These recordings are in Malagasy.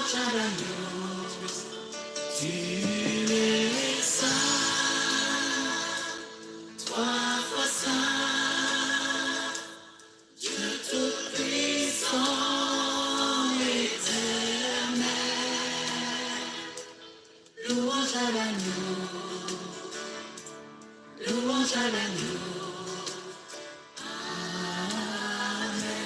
Louange à l'agneau. Tu es saint, trois fois saint, Dieu tout-puissant, éternel. Louange à l'agneau, louange à l'agneau. Amen.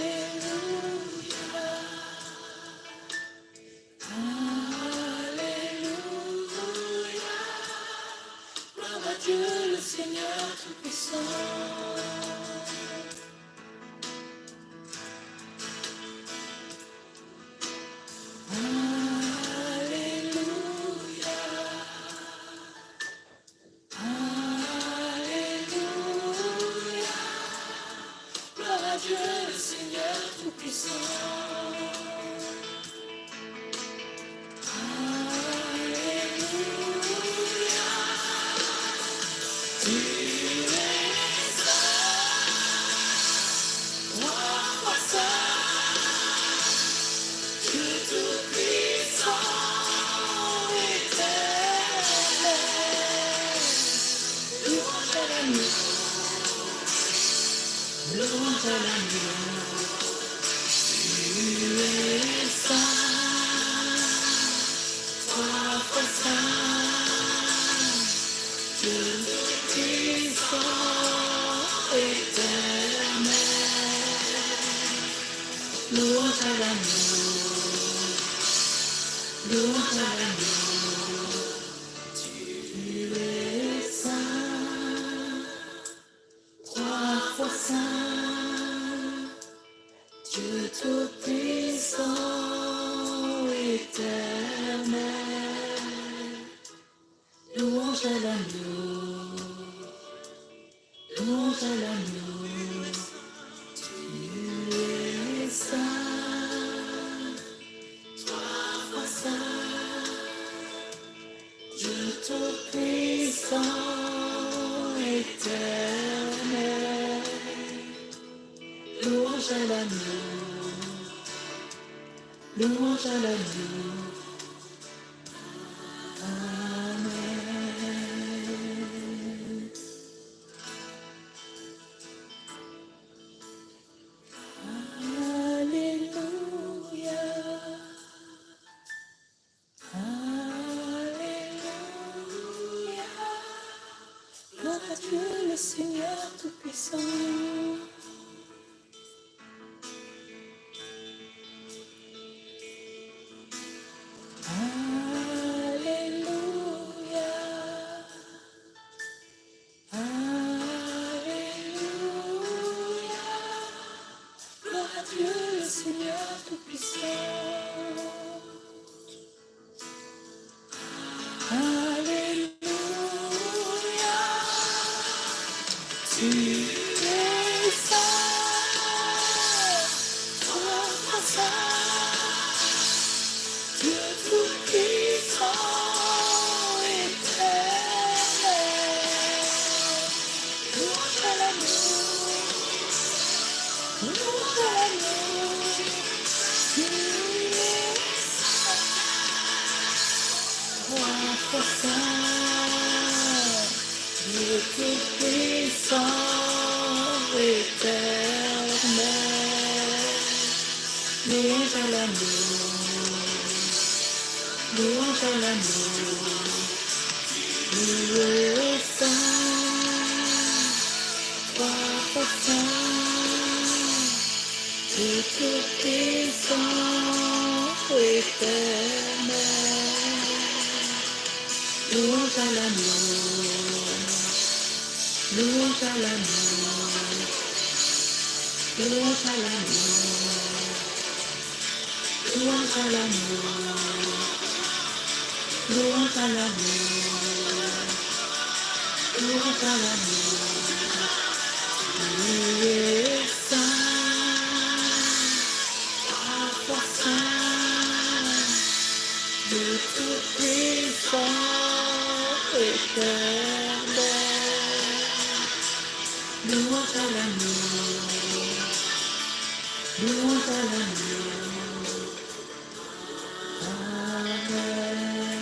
Alléluia, Alléluia, gloire à Dieu le Seigneur Tout-Puissant. Alléluia, Alléluia, gloire à Dieu le Seigneur Tout-Puissant. Alléluia, tu es saint, trois fois saint, Dieu Tout-Puissant, éternel. Louange à l'agneau, louange à l'agneau. Tu es saint, trois fois saint, Dieu Tout-Puissant, éternel. Louange à l'agneau, louange à l'agneau. Tu es saint, trois fois saint, Dieu Tout-Puissant, éternel. Louange à l'agneau, louange à l'agneau. Tu es saint, trois fois saint, Dieu Tout-Puissant, éternel. Louange à l'agneau, louange à l'agneau. Amen. Alléluia. Alléluia. Gloire à Dieu le Seigneur Tout-Puissant. Alléluia. Alléluia. Gloire à Dieu le Seigneur Tout-Puissant. Alléluia. Tu es saint, trois fois saint, Dieu Tout-Puissant, éternel. Louange à l'agneau, louange à l'agneau. Tu es saint, trois fois saint, Dieu Tout-Puissant, éternel. Louange à l'agneau, louange à l'agneau. Tu es saint, trois fois saint, Dieu Tout-Puissant, éternel. Louange à l'agneau, louange à l'agneau, louange à l'agneau, louange à l'agneau, louange à l'agneau, louange à l'agneau. Tu es saint, trois fois saint, Dieu Tout-Puissant, éternel. Louange à l'agneau, louange à l'agneau. Amen.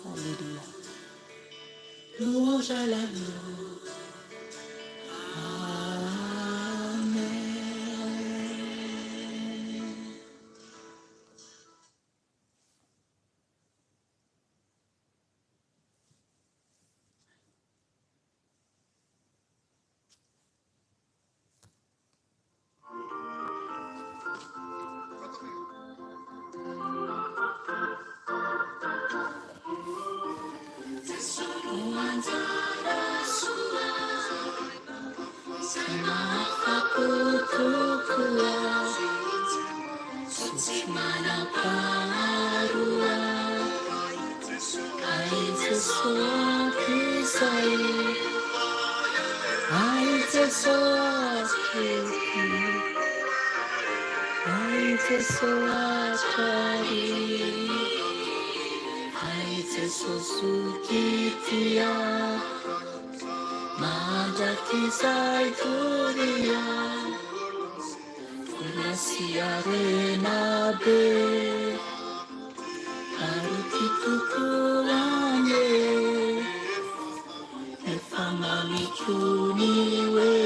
Aleloia. Louange à l'agneau. Amen. Mandrakizay doria, vola sy harena be, ary tia tokoa anie, efa mamiko ny hoe,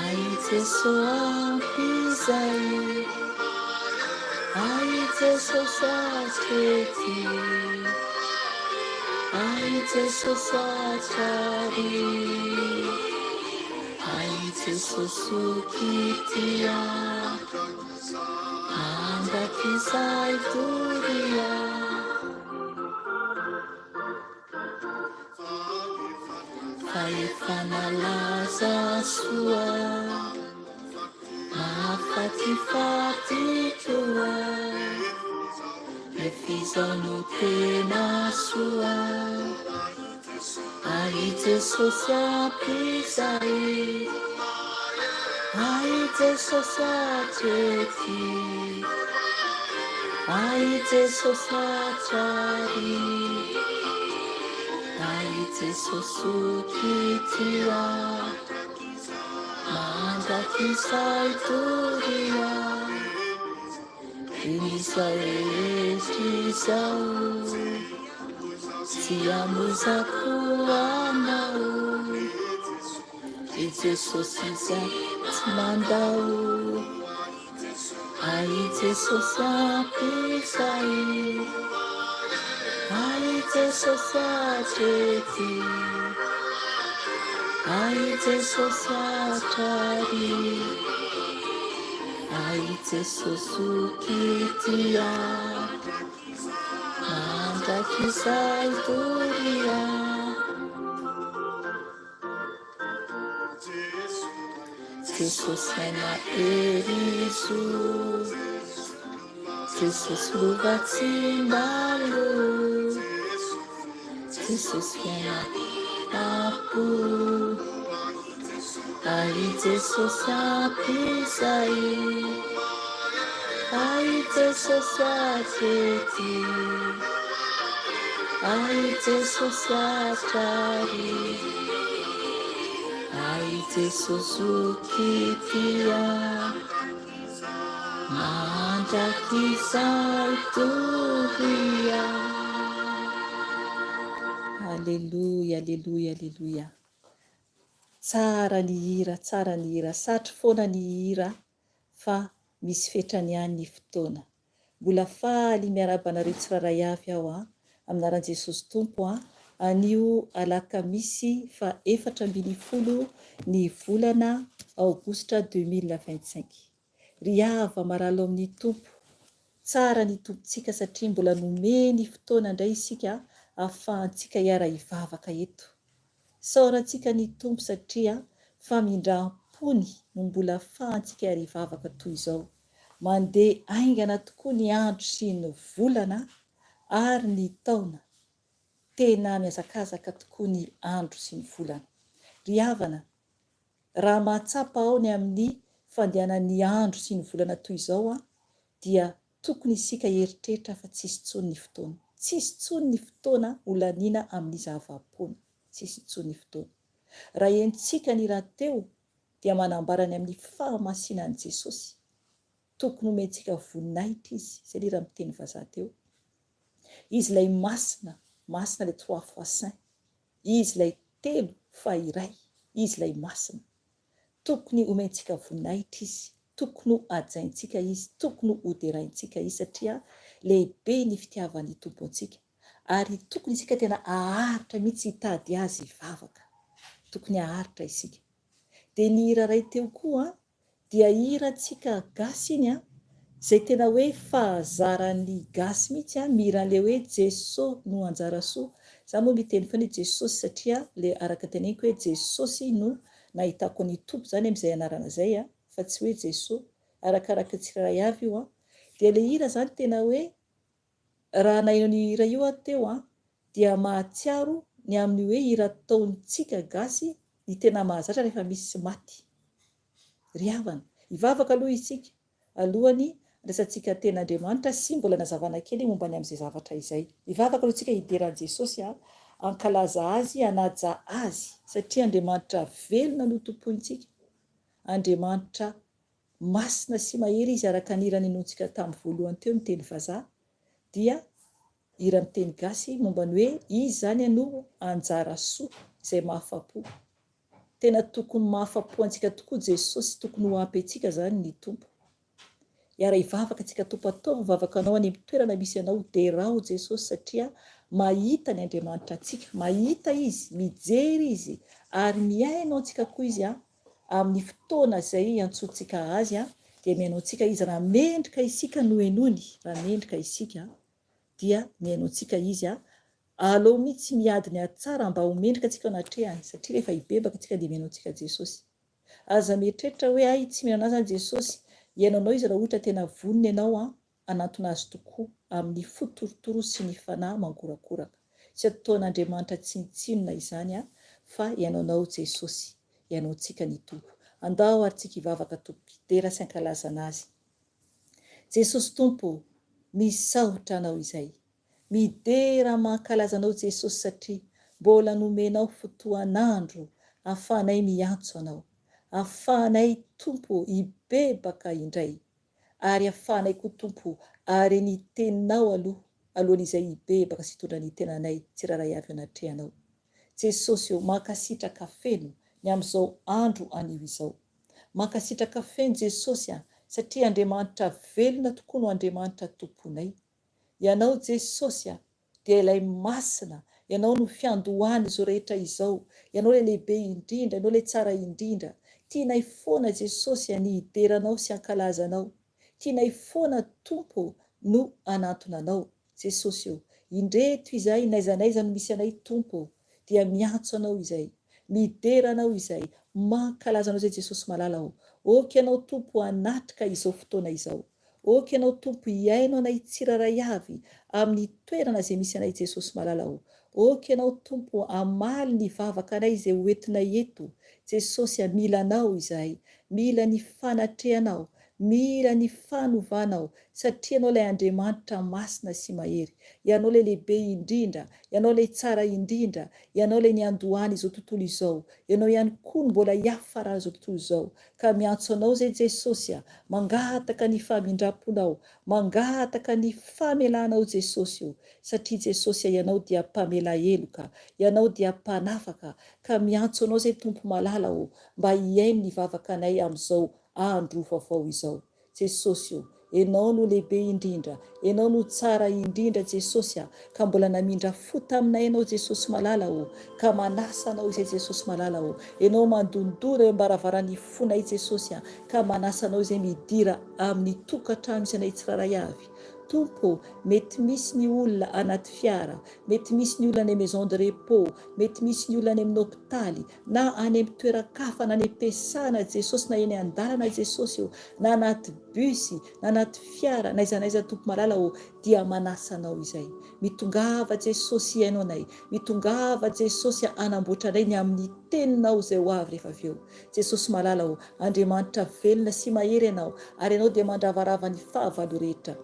Ay Jeso ampy izay, Ay Jesosy hatrety, Ay Jesosy hatrary, Ay Jesosy zoky tia, Mandrakizay doria. Fa efa nalaza soa, mahafatifaty koa, Nefa izao no tena soa, Ary Jesosy ampy izay, Ay Jesosy hatrety, Ay Jesosy hatrary, Ay Jesosy zoky tia, Mandrakizay doria, Izao rehetra izao, Tsy hamoizako anao. I Jesosy izay tsy mandao. Ay Jesosy ampy izay. Ay Jesosy hatrety. Ay Jesosy hatrary. Ay Jesosy zoky tia. Mandrakizay doria. Jesosy aina hery zo. Jesosy lova tsy mba lo. Jesosy fiaina am-po. Ary Jesosy ampy izay. Ary Jesosy hatrety. Ary Jesosy hatrary. Ary Jesosy zoky tia. Mandrakizay doria. Aleloia, aleloia, aleloia. Tsara ny hira, tsara ny hira, satry foana ny hira fa misy fetrany ihany ny fotoana. Mbola faly miarahaba anareo tsirairay avy aho an, amin'ny anaran'i Jesosy Tompo an, anio alakamisy faha 14 ny volana aogositra 2025. Ry hava maralo amin'ny Tompo, tsara ny Tompontsika satria mbola nomeny fotoana indray isika ahafahantsika hiara-hivavaka eto. Isaorantsika ny Tompo satria famindram-pony no mbola afahantsika hiara-hivavaka toy izao. Mandeha haingana tokoa ny andro sy ny volana ary ny taona. Tena mihazakazaka tokoa ny andro sy ny volana. Ry havana, raha mahatsapa aho ny amin'ny fandehanan'ny andro sy ny volana toy izao aho, dia. Tokony isika hieritreritra fa tsisy intsony ny fotoana. Tsisy intsony ny fotoana ho laniana amin'ny zava-poana. Tsisy intsony ny fotoana. Raha henontsika ny rahateo dia manambara ny amin'ny fahamasinan'i Jesosy. Tokony homentsika voninahitra Izy. Izay ilay hira miteny vazaha teo. Izy ilay masina, masina ilay trois fois saint. Izy ilay telo fa iray. Izy ilay masina. Tokony homentsika voninahitra Izy, tokony ho hajaintsika Izy, tokony ho deraintsika Izy satria lehibe ny fitiavan'ny Tompo antsika ary tokony isika tena haharitra mihitsy hitady Azy hivavaka. Tokony haharitra isika. Dia ny hira iray teo koa dia hirantsika gasy iny an, izay tena hoe fahazaran'ny gasy mihitsy an, mihira an'ilay hoe Jeso no anjara soa, za moa miteny foana hoe Jesosy satria le araka ny teneniko hoe Jesosy no nahitako ny Tompo zany amin'izay anarana izay an, fa tsy hoe Jeso, arakaraka ny tsirairay avy io an, dia le hira zany tena hoe Raha naheno an'io hira io aho teo an, dia mahatsiaro ny amin'ny hoe hira ataontsika gasy ny tena mahazatra rehefa misy maty. Ry havana, hivavaka aloha isika alohan'ny handraisantsika tena Andriamanitra sy mbola nazavana kely momba ny amin'izay zavatra izay. Hivavaka aloha isika hidera an'i Jesosy an, hankalaza Azy, hanaja Azy, satria Andriamanitra velona no tompointsika, Andriamanitra Masina sy mahery izy araka ny hira ninoantsika tamin'ny voalohany teo ny teny vazaha dia hira amin'ny teny gasy momba ny hoe izy izany no anjara soa izay mahafapo. Tena tokony mahafapo antsika tokoa Jesosy tokony ho ampy antsika izany ny Tompo. Hiara hivavaka antsika Tompo ataovy ny vavaka anao any amin'ny toerana misy anao derao Jesosy satria mahita ny Andriamanitra antsika mahita Izy mijery Izy ary mihaino antsika koa Izy an amin'ny fotoana izay iantsoantsika Azy dia mihaino antsika Izy, raha mendrika isika no henoiny, raha mendrika isika dia mihaino antsika Izy, aleo mihitsy miady ny ady tsara mba ho mendrika antsika eo anatrehany, satria rehefa hibebaka isika dia mihaino antsika Jesosy. Aza mieritreritra hoe hay tsy mihaino anah izany Jesosy, hihaino anao Izy raha ohatra tena vonona ianao hanantona Azy tokoa amin'ny fo torotoro sy ny fanahy mangorakoraka. Tsy ataon'Andriamanitra tsinontsinona izany fa hihaino anao Jesosy, hihaino antsika ny Tompo. Andao ary tsika hivavaka Tompoko hidera sy hankalazana Azy. Jesosy Tompo ô, misaotra Anao izay. Midera mankalaza Anao Jesosy satria mbola nomenao fotoan'andro ahafahanay miantso Anao, ahafahanay Tompo ô hibebaka indray ary afahanay koa Tompo are ny teninao aloha alohan'izay hibebaka sy hitondra ny tenanay tsirairay avy eo anatrehanao. Jesosy ô mankasitraka feno ny amin'izao andro anio izao. Mankasitraka feno Jesosy a satria Andriamanitra velona tokoa no Andriamanitra Tomponay. Ianao Jesosy a dia ilay Masina, Ianao no fiandohan'izao rehetra izao, Ianao ilay lehibe indrindra, Ianao ilay tsara indrindra. Tianay foana Jesosy a ny hidera Anao sy hankalaza Anao. Tianay foana Tompo ô no hanantona Anao. Jesosy ô, indreto izahay n'aiza n'aiza no misy anay Tompo ô, dia miantso Anao izay, midera Anao izay, mankalaza Anao izay Jesosy malala ô. Ok Ianao Tompo hanatrika izao fotoana izao. Ok Ianao Tompo hihaino anay tsirairay avy amin'ny toerana izay misy anay Jesosy malala o. Ok Ianao Tompo hamaly ny vavaka anay izay ho entinay eto Jesosy a mila Anao izahay mila ny fanatrehanao mila ny fanovanao satria Ianao ilay Andriamanitra masina sy mahery Ianao ilay lehibe indrindra Ianao ilay tsara indrindra Ianao ilay niandohana izao tontolo izao Ianao ihany koa no mbola hiafaran'izao tontolo izao Ka miantso Anao izay Jesosy a, mangataka ny famindramponao, mangataka ny famelanao Jesosy o, satria Jesosy a Ianao dia mpamela heloka, Ianao dia mpanafaka, ka miantso Anao izay Tompo malala o, mba hihaino ny vavakanay amin'izao andro vaovao izao. Jesosy o, Enao no lehibe indrindra, Enao no tsara indrindra Jesosy a, ka mbola namindra fo taminay Enao Jesosy malala o, ka manasa Anao izay Jesosy malala o, Enao mandondona eo ambaravaran'ny fonay Jesosy a, ka manasa Anao izay midira amin'ny tokantrano misy anay tsirairay avy. Tompo o, mety misy ny olona anaty fiara, mety misy ny olona any maison de repos, mety misy ny olona any amin'ny hopitaly, na any amin'ny toeran-kafa na any am-piasana Jesosy na eny an-dalana Jesosy ô, na anaty bus, na anaty fiara, n'aiza n'aiza Tompo malala ô, dia manasa Anao izay. Mitongava Jesosy hihaino anay, mitongava Jesosy hanamboatra anay ny amin'ny Teninao izay ho avy rehefa avy eo. Jesosy malala ô, Andriamanitra velona sy mahery Ianao, ary Ianao dia mandravarava ny fahavalo rehetra.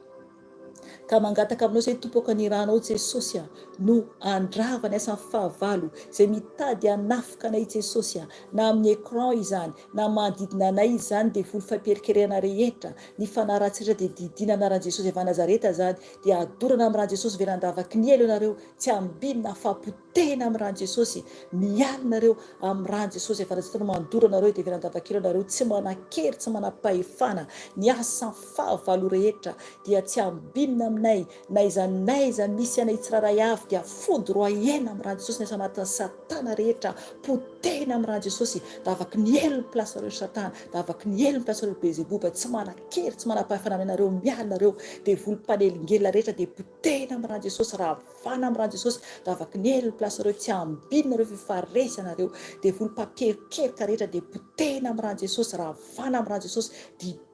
Ka mangataka aminao izay Tompo aoka ny ranao Jesosy a no handrava ny asan'ny fahavalo izay mitady hanafika anay Jesosy a na amin'ny écran izany na manodidina anay izany devoly fampiherikerehana rehetra ny fanahy ratsy rehetra dia didiana anaran'i Jesosy avy any Nazareta izany dia adorana amin'ny ran'i Jesosy velan-davaky ny elo ianareo tsy ambinina fa-potehina amin'ny ran'i Jesosy miala nareo amin'ny ran'i Jesosy avy any Nazareta no mandoro anareo dia velan-davaky elo ianareo tsy manan-kery tsy manam-pahefana ny asan'ny fahavalo rehetra dia tsy ambinina aminay n'aiza n'aiza misy anay tsirairay avy dia foudroyena amin'ny ran'i Jesosy ny asa matin'i satana rehetra potehina amin'ny ran'i Jesosy davaky ny helo ny place nareo ry satana davaky ny helo ny place nareo ry Belzeboba tsy manan-kery tsy manam-pahefana aminareo miala nareo devoly mpanelingelina rehetra dia potehina amin'ny ran'i Jesosy ravana amin'ny ran'i Jesosy davaky ny helo ny place nareo tsy ambinina nareo f'efa resy anareo devoly mpampiherikerika rehetra dia potehina amin'ny ran'i Jesosy ravana amin'ny ran'i Jesosy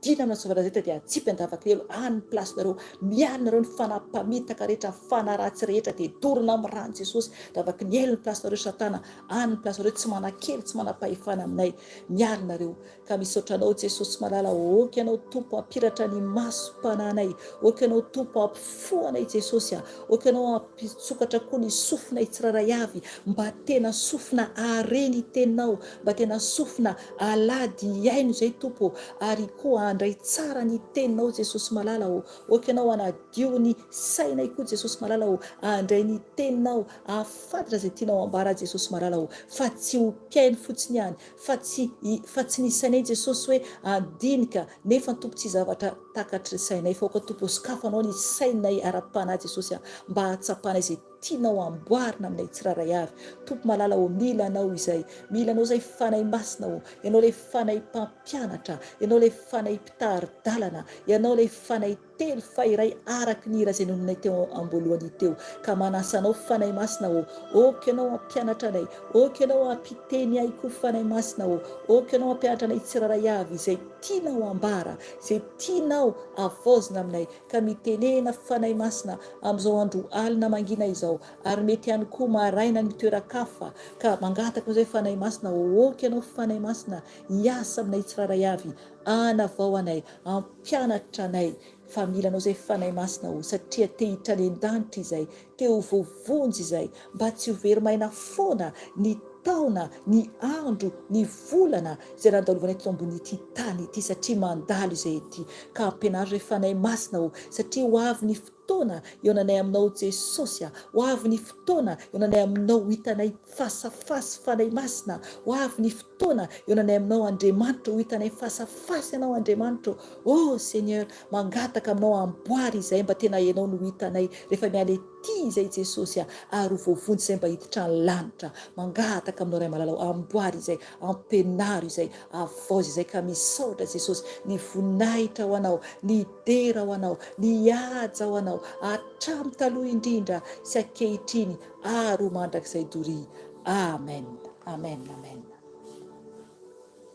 Dina amina soavarazeta dia atsipy andavak'elo any ny place nareo, miala nareo ny fanahy mpamitaka rehetra, fanahy ratsy rehetra dia dorana amin'ny ran'i Jesosy, davaky ny elo ny place nareo satana, any ny place nareo tsy manakely tsy manapahefana aminay, miala nareo, ka misaotra anao Jesosy malala ok ianao Tompo hampiratra ny maso panahinay, ok ianao Tompo hampifoha anay Jesosy a, ok ianao hampitsokatra koa ny sofinay tsirairay avy mba tena sofina hahare ny teninao, mba tena sofina Alady hihaino izay Tompo ô, ary koa handray tsara ny teninao Jesosy malala ô, ok ianao hanadio ny sainay koa Jesosy malala ô, handray ny teninao hahafantatra izay tianao hambara Jesosy malala ô, fa tsy ho mpihaino fotsiny ihany, fa tsy fa tsy ny sainay Jesosy hoe handinika nefa Tompo tsy zavatra takatry ny sainay fa ok Tompo sokafanao ny sainay ara-panahy Jesosy a, mba hahatsapanay izay tianao amboarina aminay tsirairay avy. Tompo malala ô, mila Anao izay. Mila Anao izay Fanahy Masina ô. Ianao ilay Fanahy Mpampianatra. Ianao ilay Fanahy Mpitari-dalana. Ianao ilay Fanahy telo fa iray araka ny hira izay nononay teo amboalohany teo. Ka manasa Anao Fanahy Masina ô. Ok Ianao hampianatra anay. Ok Ianao hampiteny ahy koa Fanahy Masina ô. Ok Ianao hampianatra anay tsirairay avy izay tianao ambara, izay tianao havaozina aminay. Ka mitenena Fanahy Masina amin'izao andro alina mangina izao, ary mety ihany koa maraina any toeran-kafa, ka mangataka amin'izay Fanahy Masina, ok Ianao Fanahy Masina hiasa aminay tsirairay avy, hanavao anay, hampianatra anay, fa mila Anao izay Fanahy Masina o, satria te hiditra any an-danitra izay, te ho voavonjy izay, mba tsy ho very maina foana ny taona, ny andro, ny volana izay nandalovanay teto ambonin'ity tany ity, satria mandalo izay ety. Ka ampianaro ry Fanahy Masina ô, satria ho avy ny fotoana hihaonanay aminao Jesosy a, ho avy ny fotoana hihaonanay aminao ho hitanay fasafasy Fanahy Masina, ho avy ny fotoana hihaonanay aminao Andriamanitra ho hitanay fasafasy Ianao Andriamanitra ô, oh Seigneur, mangataka aminao amboary izay mba tena Ianao no hitanay rehefa miala ety. Tia izay Jesosy a, ary ho voavonjy izay mba hiditra ny lanitra. Mangataka aminao Ray malala o, amboary izay, ampianaro izay, avaozy izay ka misaotra Jesosy, ny voninahitra ho Anao, ny dera ho Anao, ny haja ho Anao, hatramin'ny taloha indrindra sy ankehitriny ary ho mandrakizay doria. Amen. Amen. Amen.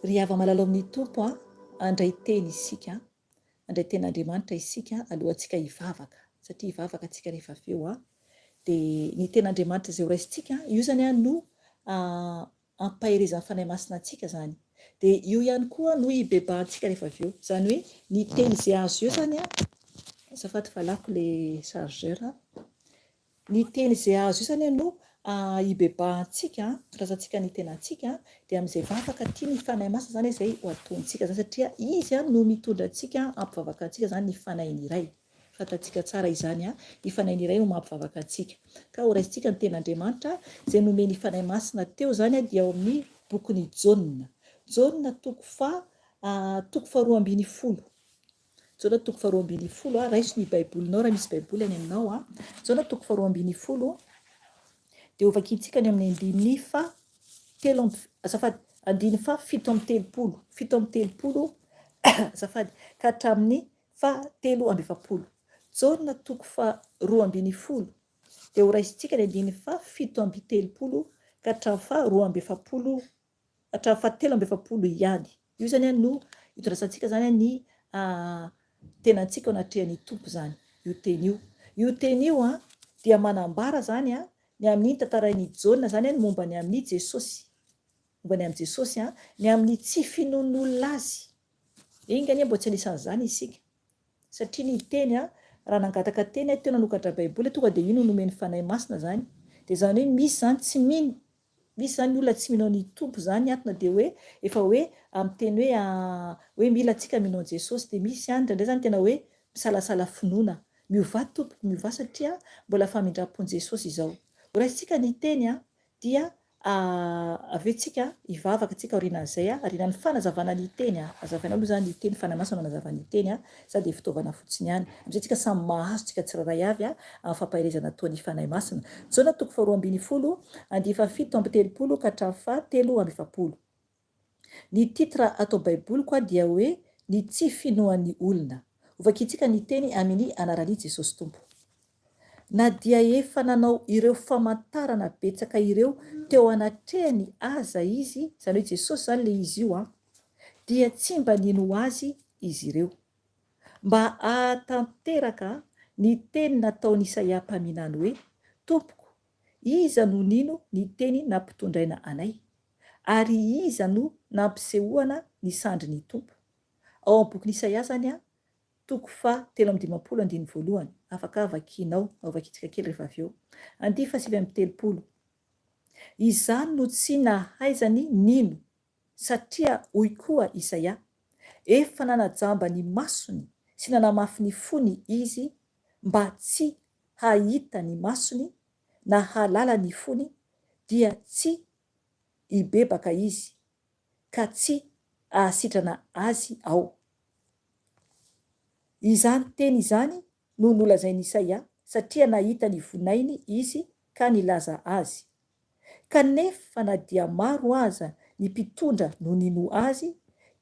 Ry hava-malala ao amin'ny Tompo a, handray teny isika. Handray tenin'Andriamanitra isika alohantsika hivavaka, satria hivavaka tsika rehefa avy eo an, dia ny tenin'Andriamanitra izay horaisintsika, io izany an no ampaherezan'ny Fanahy Masina antsika izany, dia io ihany koa no hibebahantsika rehefa avy eo, izany hoe ny teny izay azo eo izany an, azafady fa lako ilay chargeur an. Ny teny izay azo io izany no hibebahantsika, hitondrasantsika ny tenantsika, dia amin'izay vavaka tian'ny Fanahy Masina izany izay ho ataontsika izany, satria Izy no mitondra antsika hampivavaka antsika izany ny Fanahiny iray. Fantatsika tsara izany, ny Fanahiny iray no mampivavaka antsika. Ka horaisintsika ny tenin'Andriamanitra izay nomen'ny Fanahy Masina teo izany dia ao amin'ny bokin'i Jaona. Jaona toko faha toko faharoa ambinifolo. Jaona toko faharoa ambinifolo a, raiso ny baibolinao raha misy baiboly any aminao a. Jaona toko faharoa ambinifolo dia hovakintsika ny amin'ny andininy faha telo amby, azafady, andininy faha 37, 37 azafady, ka hatramin'ny faha 43. Jaona toko faha 12 dia horaisintsika ny andininy faha 37 ka hatramin'ny faha 42 hatramin'ny faha 43 ihany. Io izany no itondrasantsika izany ny tenantsika eo anatrehan'ny Tompo izany, io teny io. Io teny io dia manambara izany ny amin'ny tantarain'i Jaona izany ny momba ny amin'i Jesosy. Momba ny amin'i Jesosy, ny amin'ny tsy finoan'olona azy. Enga anie mba tsy anisan'izany isika. Satria ny teny Raha nangataka teny aho teo nanokatra baiboly tonga dia io no nomen'ny Fanahy Masina izany. Dia izany hoe misy izany tsy mino. Misy izany olona tsy mino an'i Tompo izany ato na dia hoe efa hoe amin'ny teny hoe hoe mila antsika mino an'i Jesosy dia misy ihany indraindray izany tena hoe misalasala finoana. Miovà tompoko miovà satria mbola famindram-pon'i Jesosy izao. Horaisintsika ny teny dia avy eo tsika hivavaka tsika aorianan'izay, aorianan'ny fanazavana ny teny, hazavaina aloha izany ny teny, Fanahy Masina manazava ny teny, za dia fitaovana fotsiny ihany. Amin'izay tsika samy mahazo tsika tsirairay avy amin'ny fampaherezana ataon'ny Fanahy Masina. Jaona toko faharoa ambinifolo, andiany fahafito amby telopolo ka hatramin'ny faha 43. Ny titre ato baiboliko dia hoe ny tsy finoan'ny olona. Hovakintsika ny teny amin'ny anaran'i Jesosy Tompo. Na dia efa nanao ireo famantarana betsaka ireo teo anatrehany aza izy, izany hoe Jesosy izany ilay izy io an, dia tsy mba nino azy izy ireo. Mba hahatanteraka ny teny nataon'Isaia mpaminany hoe, Tompoko, iza no nino ny teny nampitondraina anay? Ary iza no nampisehoana ny sandrin'ny Tompo? Ao amin'ny bokin'Isaia izany an, toko faha 53 andininy voalohany, afaka vakianao na hovakintsika kely rehefa avy eo. Andihy faha 39. Izany no tsy nahaizany nino, satria hoy koa Isaia, Efa nanajamba ny masony sy nanamafy ny fony izy mba tsy hahita ny masony na hahalala ny fony, dia tsy hibebaka izy, ka tsy hahasitrana azy aho. Izany teny izany no nolazain'i Isaia, satria nahita ny vonainy izy ka nilaza azy. Kanefa na dia maro aza ny mpitondra no nino azy,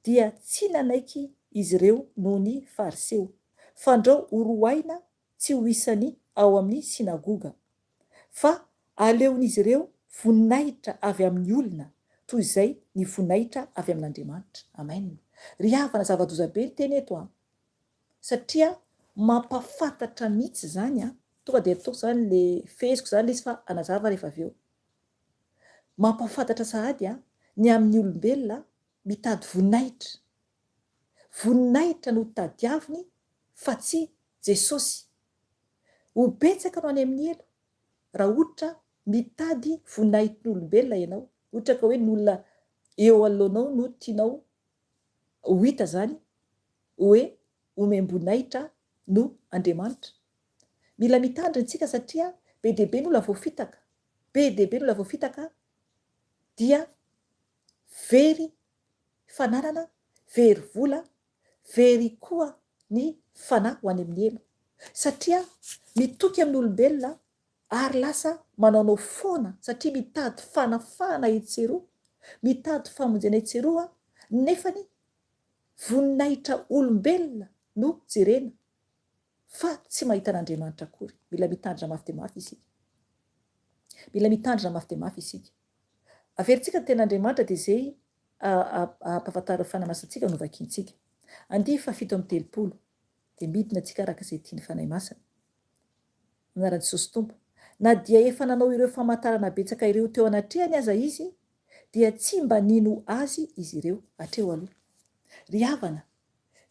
dia tsy nanaiky izy ireo noho ny Fariseo, fandrao horoahina tsy ho isan'ny ao amin'ny synagoga, fa aleon'izy ireo voninahitra avy amin'ny olona toy izay ny voninahitra avy amin'Andriamanitra. Amen. Ry havana, zava-doza be ny teny eto an! Satria mampahafantatra mihitsy izany an! Tonga dia ataoko izany le feheziko izany le izy fa hanazava rehefa avy eo. Mampahafantatra sahady an, ny amin'ny olombelona mitady voninahitra. Voninahitra no tadiaviny fa tsy Jesosy. Ho betsaka no any amin'ny helo raha ohatra mitady voninahitr'olombelona ianao, ohatra ka hoe ny olona eo anoloanao no tianao ho hita zany hoe omem-boninahitra no Andriamanitra. Mila mitandrina isika satria be dia be ny olona voafitaka, be dia be ny olona voafitaka dia very fananana, very vola, very koa ny fanahy ho any amin'ny helo. Satria mitoky amin'ny olombelona ary lasa manaonao foana satria mitady fanafahana etsy sy eroa, mitady famonjena etsy sy eroa nefany voninahitra olombelona no jerena fa tsy mahita an'Andriamanitra akory. Mila mitandrina mafy dia mafy isika. Mila mitandrina mafy dia mafy isika. Averintsika ny tenin'Andriamanitra dia izay ampahafantarin'ny Fanahy Masina antsika no vakintsika. Andihy faha 37 dia midina antsika araka izay tian'ny Fanahy Masina. Amin'ny anaran'i Jesosy Tompo. Na dia efa nanao ireo famantarana betsaka ireo teo anatrehany aza izy, dia tsy mba nino azy izy ireo hatreo aloha. Ry havana,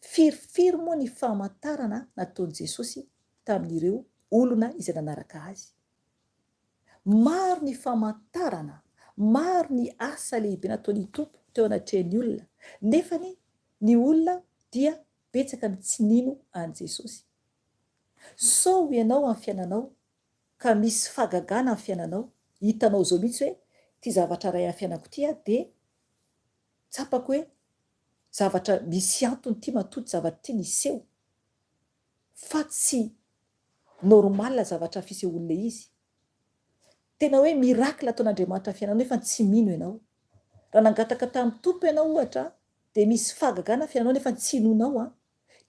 firifiry moa ny famantarana nataon'i Jesosy tamin'ireo olona izay nanaraka azy? Maro ny famantarana, maro ny asa lehibe nataon'ny Tompo teo anatrehan'ny olona, nefany ny olona dia betsaka ny tsy nino an'i Jesosy. Sao ianao amin'ny fiainanao ka misy fahagagana amin'ny fiainanao, hitanao izao mihitsy hoe ity zavatra iray amin'ny fiainako ity dia tsapako hoe zavatra misy antony ity matoa ity zavatra ity niseho fa tsy normal zavatra fisehoan'ilay izy. Tena hoe miracle ataon'Andriamanitra fiainanao nefa tsy mino ianao. Raha nangataka tamin'ny Tompo ianao ohatra dia misy fahagagana fiainanao nefa tsy inoanao an.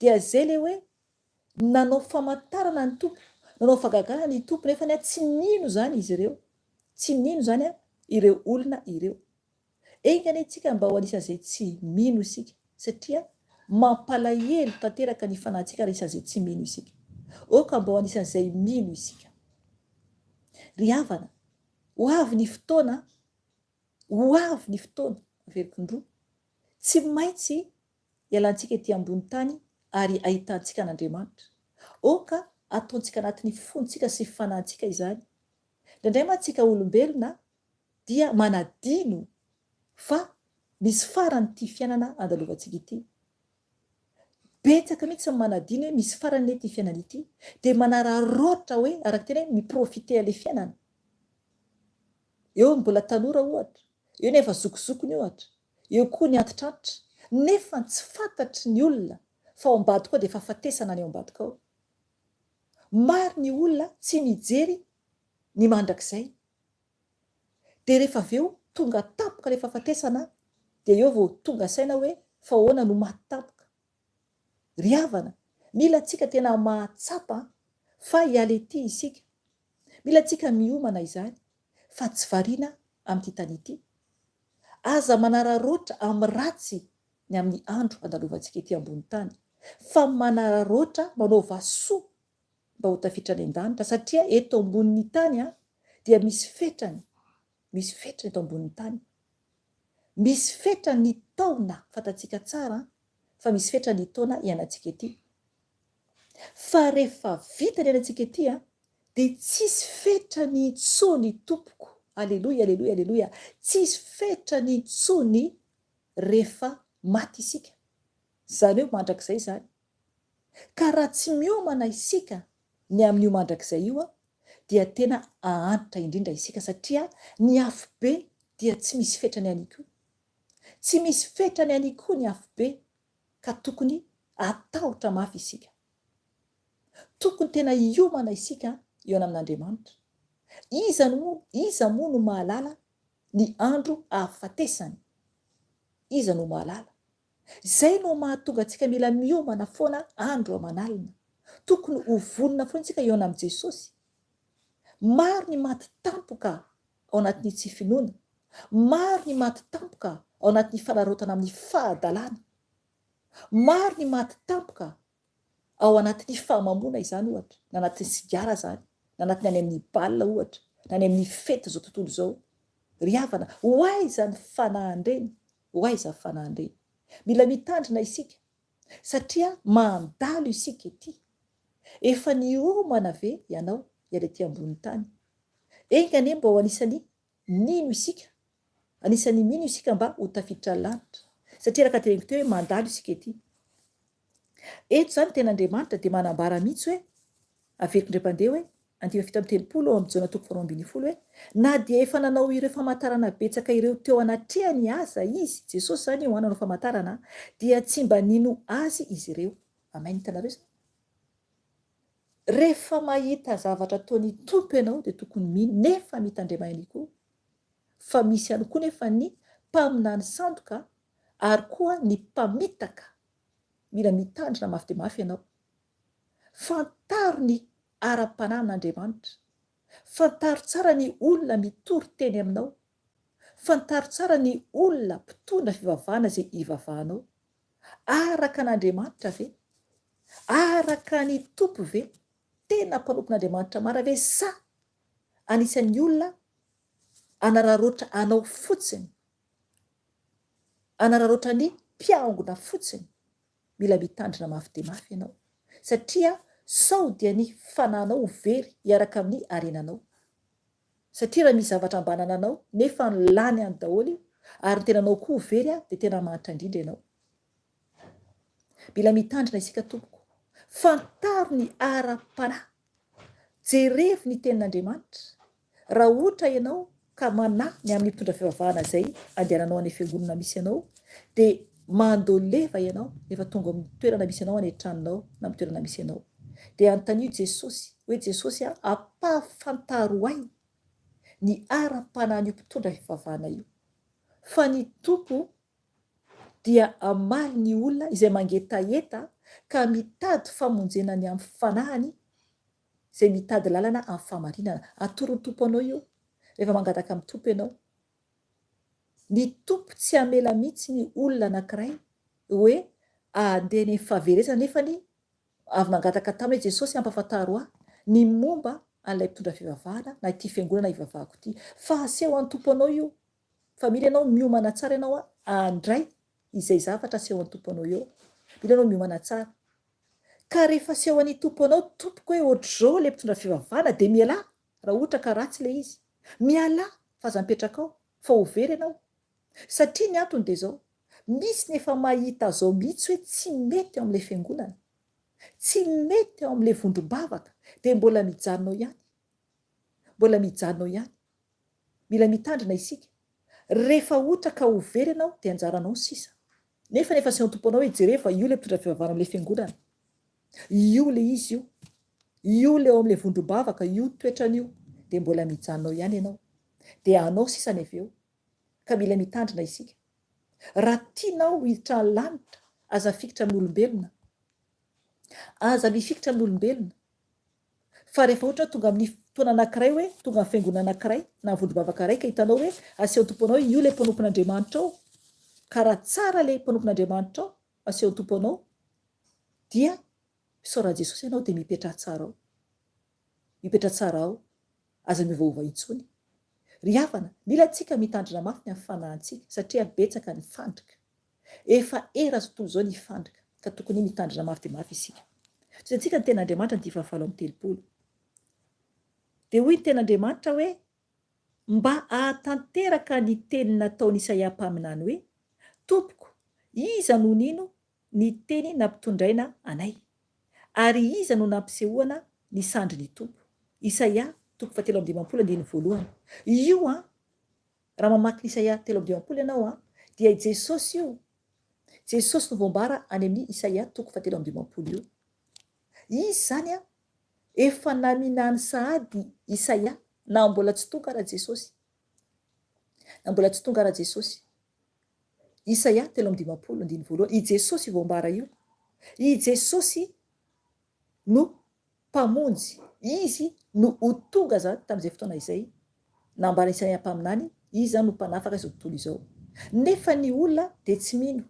Dia zay le hoe nanao famantarana ny Tompo, nanao fahagagana ny Tompo nefa ny tsy nino izany izy ireo. Tsy nino izany ireo olona ireo. Enga anie tsika mba ho anisan'izay tsy mino isika, satria mampalahelo tanteraka ny fanahintsika raha isan'izay tsy mino isika. Aoka mba ho anisan'izay mino isika. Ry havana, ho avy ny fotoana, ho avy ny fotoana, averiko indroa, tsy maintsy hialantsika ety ambony tany ary hahitantsika an'Andriamanitra. Aoka. ataontsika anatin'ny fontsika sy fanahintsika izany. Indraindray mantsy tsika olombelona dia manadino fa misy farany ity fiainana andalovantsika ity. Betsaka mihitsy ny manadino hoe misy farany anie ity fiainana ity. Dia manararaotra hoe, araka ny teny hoe mi-profiter an'ilay fiainana. Eo ny mbola tanora ohatra, eo ny efa zokizokiny ohatra, eo koa ny antitrantitra. Nefa tsy fantatry ny olona fa ao ambadika ao dia fahafatesana ny ao ambadika ao. Maro ny olona tsy mijery ny mandrakizay. Dia rehefa avy eo tonga tampoka ilay fahafatesana dia eo vao tonga saina hoe fa ahoana no maty tampoka. Ry havana, mila antsika tena mahatsapa fa hiala ety isika. Mila antsika miomana izany fa tsy variana amin'ity tany ity. Aza manararaotra amin'ny ratsy ny amin'ny andro andalovantsika ety ambony tany fa manararaotra manaova soa mba ho tafiditra any an-danitra satria eto ambonin'ny tany dia misy fetrany, misy fetrany eto ambonin'ny tany. Misy fetrany ny taona, fantatsika tsara fa misy fetrany ny taona iainantsika ety. Fa rehefa vita ny iainantsika ety dia tsisy fetrany intsony tompoko, aleloia, aleloia, aleloia, tsisy fetrany intsony rehefa maty isika. Izany hoe mandrakizay izany. Ka raha tsy miomana isika ny amin'io mandrakizay io dia tena ahantra indrindra isika satria ny afobe dia tsy misy fetrany ihany koa. Tsy misy fetrany ihany koa ny afobe ka tokony hatahotra mafy isika. Tokony tena hiomana isika hihaona amin'Andriamanitra. Iza no iza moa no mahalala ny andro ahafatesany? Iza no mahalala? Izay no mahatonga antsika mila miomana foana andro aman'alina. Tokony ho vonona foana isika hihaona amin'i Jesosy. Maro ny maty tampoka ao anatin'ny tsy finoana. Maro ny maty tampoka ao anatin'ny fanararaotana amin'ny fahadalana. Maro ny maty tampoka ao anatin'ny fahamamoana izany ohatra, na anatin'ny sigara izany, na anatin'ny any amin'ny bal ohatra, na any amin'ny fety izao tontolo izao. Ry havana, ho aiza ny fanahin-dreny? Ho aiza ny fanahin-dreny? Mila mitandrina isika, satria mandalo isika ety. Efa niomana ve ianao hiala ety ambonin'ny tany? Enga anie mba ho anisan'ny nino isika, anisan'ny mino isika mba ho tafiditra lanitra. Satria araka teneniko teo hoe mandalo isika ety. Eto izany tena Andriamanitra dia manambara mihitsy hoe, averiko indray mpandeha hoe, andininy 37 ao amin'ny Jaona toko faharoa ambin'ny folo hoe, na dia efa nanao ireo famantarana betsaka ireo teo anatrehany aza Izy, Jesosy izany io an, nanao famantarana, dia tsy mba nino Azy izy ireo. Amen, hitanareo izany? Rehefa mahita zavatra ataon'ny Tompo ianao dia tokony mino, nefa mitandrema ihany koa fa misy ihany koa nefa ny mpaminany sandoka ary koa ny mpamitaka, mila mitandrina mafy dia mafy ianao. Fantaro ny ara-panahy amin'Andriamanitra, fantaro tsara ny olona mitory teny aminao, fantaro tsara ny olona mpitondra fivavahana izay ivavahanao. Araka an'Andriamanitra ve? Araka ny Tompo ve? Tena mpanompon'Andriamanitra marina ve sa anisan'ny olona hanararaotra anao fotsiny? Hanararaotra ny mpiangona fotsiny? Mila mitandrina mafy dia mafy ianao satria sao dia ny fanahinao ho very hiaraka amin'ny harenanao. Satria raha misy zavatra ambanana anao nefa ny lany any daholo ary ny tenanao koa ho very dia tena mahantra indrindra ianao. Mila mitandrina isika tompoko. Fantaro ny ara-panahy. Jerevo ny tenin'Andriamanitra. Raha ohatra ianao ka manahy ny amin'ny mpitondra fivavahana izay andehananao any fiangonana misy anao dia mandoleva ianao rehefa tonga amin'ny toerana misy anao any an-tranonao na amin'ny toerana misy anao. Dia anontanio Jesosy hoe Jesosy a, ampahafantaro ahy ny ara-panahin'io mpitondra fivavahana io. Fa ny Tompo dia hamaly ny olona izay mangetaheta ka mitady famonjena ny amin'ny fanahiny, izay mitady lalana amin'ny fahamarinana. Atoron'ny Tompo anao io rehefa mangataka amin'ny Tompo ianao. Ny Tompo tsy hamela mihitsy ny olona anankiray hoe handeha any amin'ny fahaverezana nefany Avy nangataka taminy hoe, Jesosy, ampafantaro ahy ny momba an'ilay mpitondra fivavahana na ity fiangonana ivavahako ity. Fa aseho an'ny Tompo anao io. Fa mila ianao miomana tsara ianao handray izay zavatra asehon'ny Tompo anao eo. Mila ianao miomana tsara. Ka rehefa asehon'ny Tompo anao tompoko hoe ohatr'izao ilay mpitondra fivavahana dia mialà raha ohatra ka ratsy ilay izy. Mialà fa aza mipetraka ao fa ho very ianao. Satria ny antony dia izao, misy ny efa mahita azao mihitsy hoe tsy mety ao amin'ilay fiangonana, tsy mety ao amin'ilay vondrom-bavaka dia mbola mijanona ao ihany. Mbola mijanona ao ihany. Mila mitandrina isika. Rehefa ohatra ka ho very ianao dia anjaranao ny sisa. Nefa efa asehon'ny Tompo anao hoe jereo fa io ilay mpitondra fivavahana amin'ilay fiangonana. Io ilay izy io. Io ilay ao amin'ilay vondrom-bavaka, io toetrany io. Dia mbola mijanona ao ihany ianao. Dia anao sisa ny avy eo. Ka mila mitandrina isika. Raha tianao hiditra ny lanitra, aza mifikitra amin'olombelona. Aza mifikitra amin'olombelona. Fa rehefa ohatra hoe tonga amin'ny fotoana anankiray hoe tonga amin'ny fiangonana anankiray na vondrom-bavaka iray ka hitanao hoe asehon'ny Tompo anao hoe io ilay mpanompon'Andriamanitra ao, ka raha tsara ilay mpanompon'Andriamanitra ao asehon'ny Tompo anao dia misaora an'i Jesosy ianao dia mipetraha tsara ao. Mipetraha tsara ao, aza miovaova intsony. Ry havana, mila antsika mitandrina mafy ny amin'ny fanahintsika satria betsaka ny fandrika. Efa era izao tontolo izao ny fandrika ka tokony mitandrina mafy dia mafy isika. Tohitantsika ny tenin'Andriamanitra andiany fahavalo amby 30. Dia hoy ny tenin'Andriamanitra hoe, Mba hahatanteraka ny teny nataon'i Isaia mpaminany hoe, Tompoko, iza no nino ny teny nampitondraina anay? Ary iza no nampisehoana ny sandrin'ny Tompo? Isaia toko fahatelo amby dimampolo andininy voalohany. Io an! Raha mamaky ny Isaia 53 ianao an, dia i Jesosy io. Jesosy no voambara any amin'ny Isaia toko fahatelo amby dimampolo io. Izy izany an, efa naminany sahady Isaia na mbola tsy tonga ara Jesosy. Na mbola tsy tonga ara Jesosy. Isaia 53 andininy voalohany. I Jesosy io voambara io. I Jesosy no Mpamonjy, Izy no ho tonga izany tamin'izay fotoana izay, nambaran'i Isaia mpaminany, Izy izany no Mpanafaka izao tontolo izao. Nefa ny olona dia tsy mino.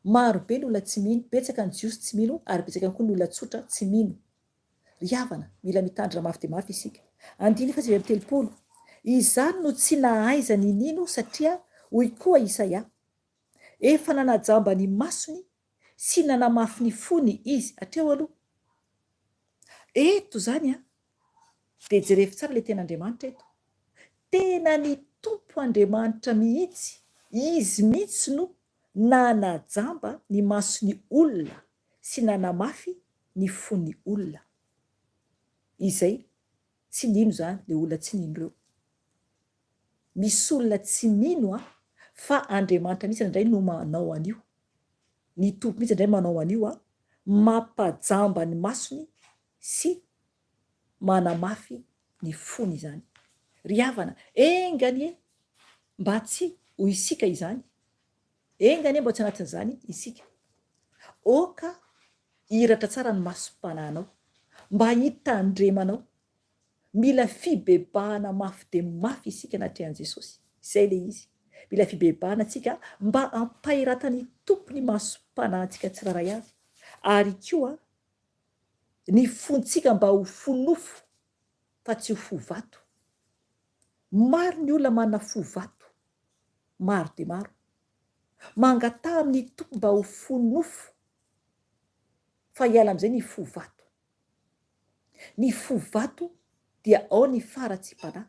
Maro be ny olona tsy mino, betsaka ny Jiosy tsy mino ary betsaka ihany koa ny olona tsotra tsy mino. Ry havana, mila mitandrina mafy dia mafy isika. Andininy faha-39, Izany no tsy nahaizany nino satria hoy koa Isaia, Efa nanajamba ny masony sy nanamafy ny fony izy hatreo aloha. Eto izany an, dia jerevo tsara ilay tenin'Andriamanitra eto. Tena ny Tompo Andriamanitra mihitsy, Izy mihitsy no nanajamba ny mason'ny olona sy nanamafy ny fon'ny olona. Izay tsy nino izany, ilay olona tsy nino ireo. Misy olona tsy mino an, fa Andriamanitra mihitsy indray no manao an'io. Ny Tompo mihitsy indray manao an'io an, mampajamba ny masony sy manamafy ny fony izany. Ry havana, enga anie mba tsy ho isika izany, enga anie mba tsy anatin'izany isika. Aoka hihiratra tsara ny masom-panahinao, mba hitandremanao Mila fibebahana mafy dia mafy isika anatrehan'i Jesosy. Izay ilay izy. Mila fibebahana tsika mba hampahiratan'ny Tompo ny masom-panahintsika tsirairay avy. Ary koa ny fontsika mba ho fo nofo fa tsy ho fo vato. Maro ny olona manana fo vato. Maro dia maro. Mangataha amin'ny Tompo mba ho fo nofo fa hiala amin'izay ny fo vato. Ny fo vato dia ao ny faharatsiam-panahy,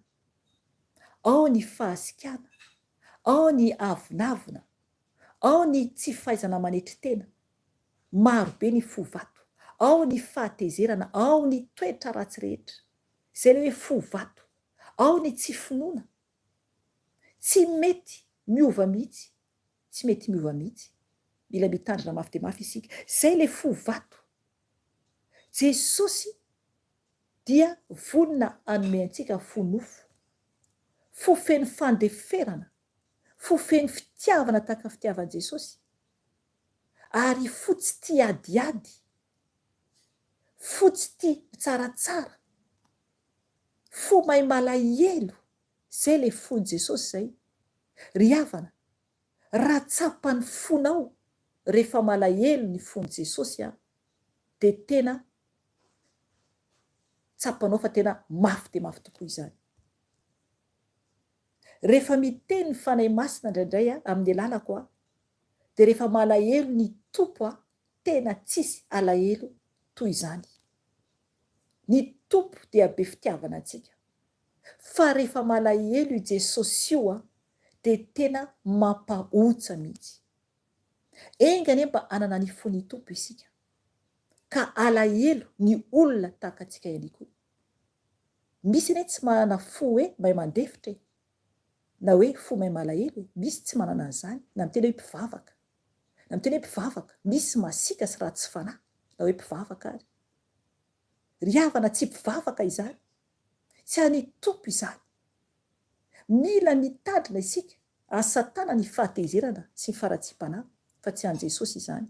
ao ny fahasikana, ao ny avonavona, ao ny tsy fahaizana manetry tena, maro be ny fo vato, ao ny fahatezerana, ao ny toetra ratsy rehetra, izay ilay hoe fo vato, ao ny tsy finoana, tsy mety miova mihitsy, tsy mety miova mihitsy, mila mitandrina mafy dia mafy isika, izay ilay fo vato. Jesosy dia vonona hanome antsika fo nofo, fo feno fandeferana, fo feno fitiavana tahaka ny fitiavan'i Jesosy, ary fo tsy tia adiady, fo tsy tia mitsaratsara, fo mahay malahelo, izay ilay fon'i Jesosy izay. Ry havana, Raha tsapan'ny fonao rehefa malahelo ny fon'i Jesosy an, dia tena tsapanao fa tena mafy dia mafy tokoa izany. Rehefa miteny ny Fanahy Masina indraindray an, amin'ny alalako an, dia rehefa malahelo ny Tompo an, tena tsisy alahelo. toy izany. Ny Tompo dia be fitiavana antsika. Fa rehefa malahelo io Jesosy io an, dia tena mampahontsa mihitsy. Enga anie mba hanana ny fon'ny Tompo isika, ka alahelo ny olona tahaka antsika ihany koa. Misy anie tsy manana fo hoe mahay mandefitra e, na hoe fo mahay malahelo e, misy tsy manana an'izany, na miteny hoe mpivavaka, na miteny hoe mpivavaka, misy masiaka sy ratsy fanahy, na hoe mpivavaka ary. Ry havana tsy mpivavaka izany, tsy an'i Tompo izany. Mila mitandrina isika ary satana ny fahatezerana sy ny faharatsiam-panahy fa tsy an'i Jesosy izany.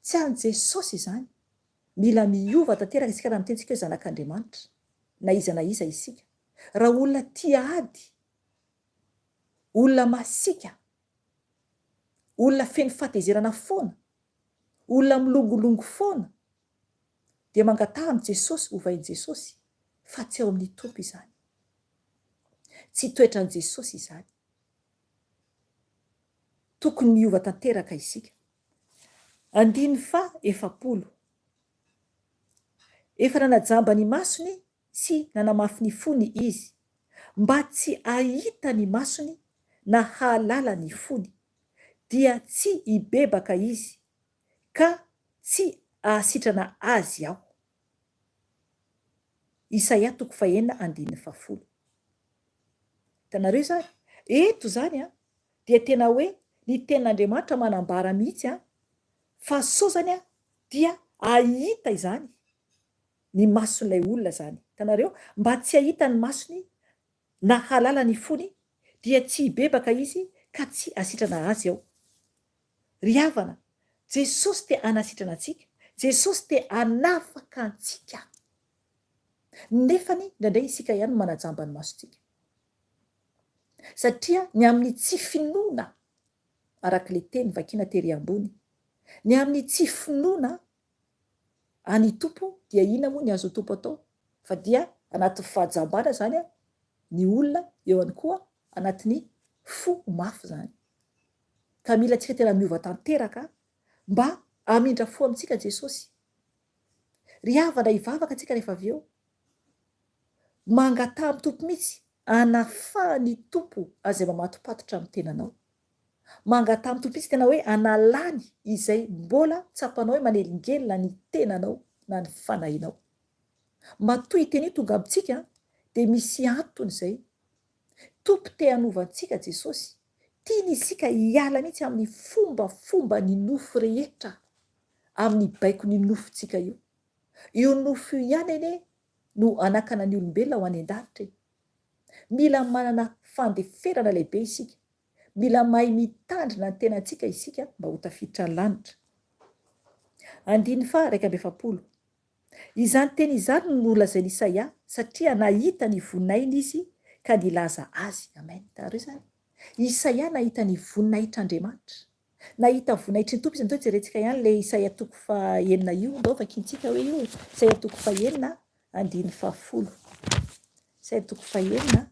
Tsy an'i Jesosy izany. Mila miova tanteraka isika raha miteny isika hoe zanak'Andriamanitra, na iza na iza isika. Raha olona tia ady, olona masiaka, olona feno fahatezerana foana, olona milongolongo foana, dia mangataha amin'i Jesosy hovain'i Jesosy fa tsy ao amin'ny Tompo izany. Tsy toetran'i Jesosy izany. Tokony miova tanteraka isika. Andininy faha 40. Efa nanajamba ny masony sy nanamafy ny fony izy, mba tsy hahita ny masony na hahalala ny fony, dia tsy hibebaka izy, ka tsy hahasitrana azy aho. Isaia toko fahenina andininy fahafolo. Hitanareo izany? Eto izany an, dia tena hoe ny tenin'Andriamanitra manambara mihitsy an, fa sao izany an, dia hahita izany ny mason'ilay olona izany. Hitanareo? Mba tsy hahita ny masony na hahalala ny fony, dia tsy hibebaka izy ka tsy hasitrana azy aho. Ry havana, Jesosy te hanasitrana antsika, Jesosy te hanafaka antsika. Nefany indraindray isika ihany no manajamba ny masontsika. Satria ny amin'ny tsy finoana, araka ilay teny vakiana tery ambony, ny amin'ny tsy finoana an'i Tompo dia inona moa ny azon'ny Tompo atao? Fa dia anatin'ny fahajambana izany ny olona, eo ihany koa anatin'ny fo mafy izany. Ka mila antsika tena miova tanteraka mba hamindra fo amintsika Jesosy. Ry havana hivavaka antsika rehefa avy eo. Mangataha amin'ny Tompo mihitsy hanafahan'ny Tompo an'izay mamatopatotra amin'ny tenanao. Mangataha amin'ny Tompo mihitsy tena hoe hanalany izay mbola tsapanao hoe manelingelina ny tenanao na ny fanahinao. Matoa io teny io tonga amintsika dia misy antony izay. Tompo te hanova antsika Jesosy. Tiany isika hiala mihitsy amin'ny fombafomba ny nofo rehetra, amin'ny baikon'io nofontsika io. Io nofo io ihany anie no hanakana ny olombelona ho any an-danitra e. Mila manana fandeferana lehibe isika. Mila mahay mitandrina ny tenantsika isika mba ho tafiditra ny lanitra. Andininy faha 41. Izany teny izany no nolazain'i Isaia, satria nahita ny voninahiny izy ka nilaza azy. Amen. Hitanareo izany? Isaia nahita ny voninahitr'Andriamanitra. Nahita voninahitry ny Tompo izy. Andao jerentsika ihany ilay Isaia toko fahenina io. Andao vakintsika hoe io. Isaia toko fahenina, andininy fahafolo. Isaia toko fahenina,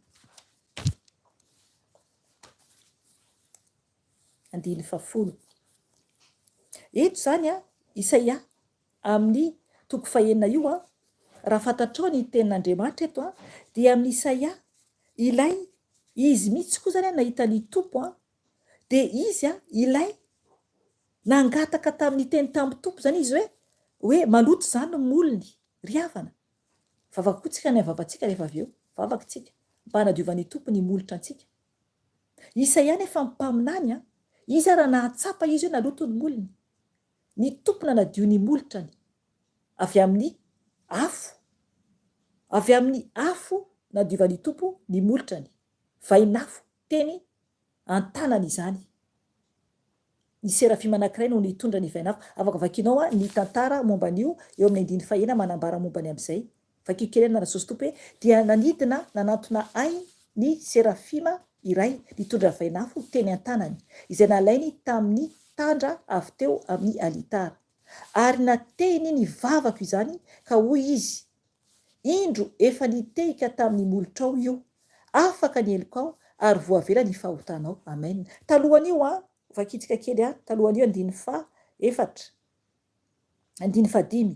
andininy fahafolo. Eto izany, Isaia Amin'ny toko fahenina io an, raha fantatrao ny tenin'Andriamanitra eto an, dia amin'i Isaia, ilay izy mihitsy koa izany an nahita ny Tompo an, dia izy an ilay nangataka tamin'ny niteny tamin'ny Tompo izany izy hoe, hoe maloto izany ny molony, ry havana. Vavaka koa tsika ny vavantsika rehefa avy eo, vavaka tsika mba hanadiovan'ny Tompo ny molotra antsika. Isaia nefa mpaminany an, izy ara nahatsapa izy hoe naloto ny molony. Ny Tompo nanadio ny molotrany avy amin'ny afo, avy amin'ny afo nadiovan'ny Tompo ny molotrany, vainafo teny an-tanany izany. Ny serafima anankiray no nitondra ny vainafo. Afaka vakinao ny tantara momba an'io eo amin'ny andininy fahena manambara momba ny amin'izay. Vakio kely any Jesosy Tompo hoe, Dia nanidina nanantona ahy ny serafima iray nitondra vainafo teny an-tanany, izay nalainy tamin'ny tandra avy teo amin'ny alitara. Ary natehiny ny vavako izany, ka hoy izy, Indro, efa nitehika tamin'ny molotrao io, afaka ny helokao, ary voavela ny fahotanao. Amen. Talohan'io an, vakintsika kely an, talohan'io andininy faha efatra. Andininy fahadimy,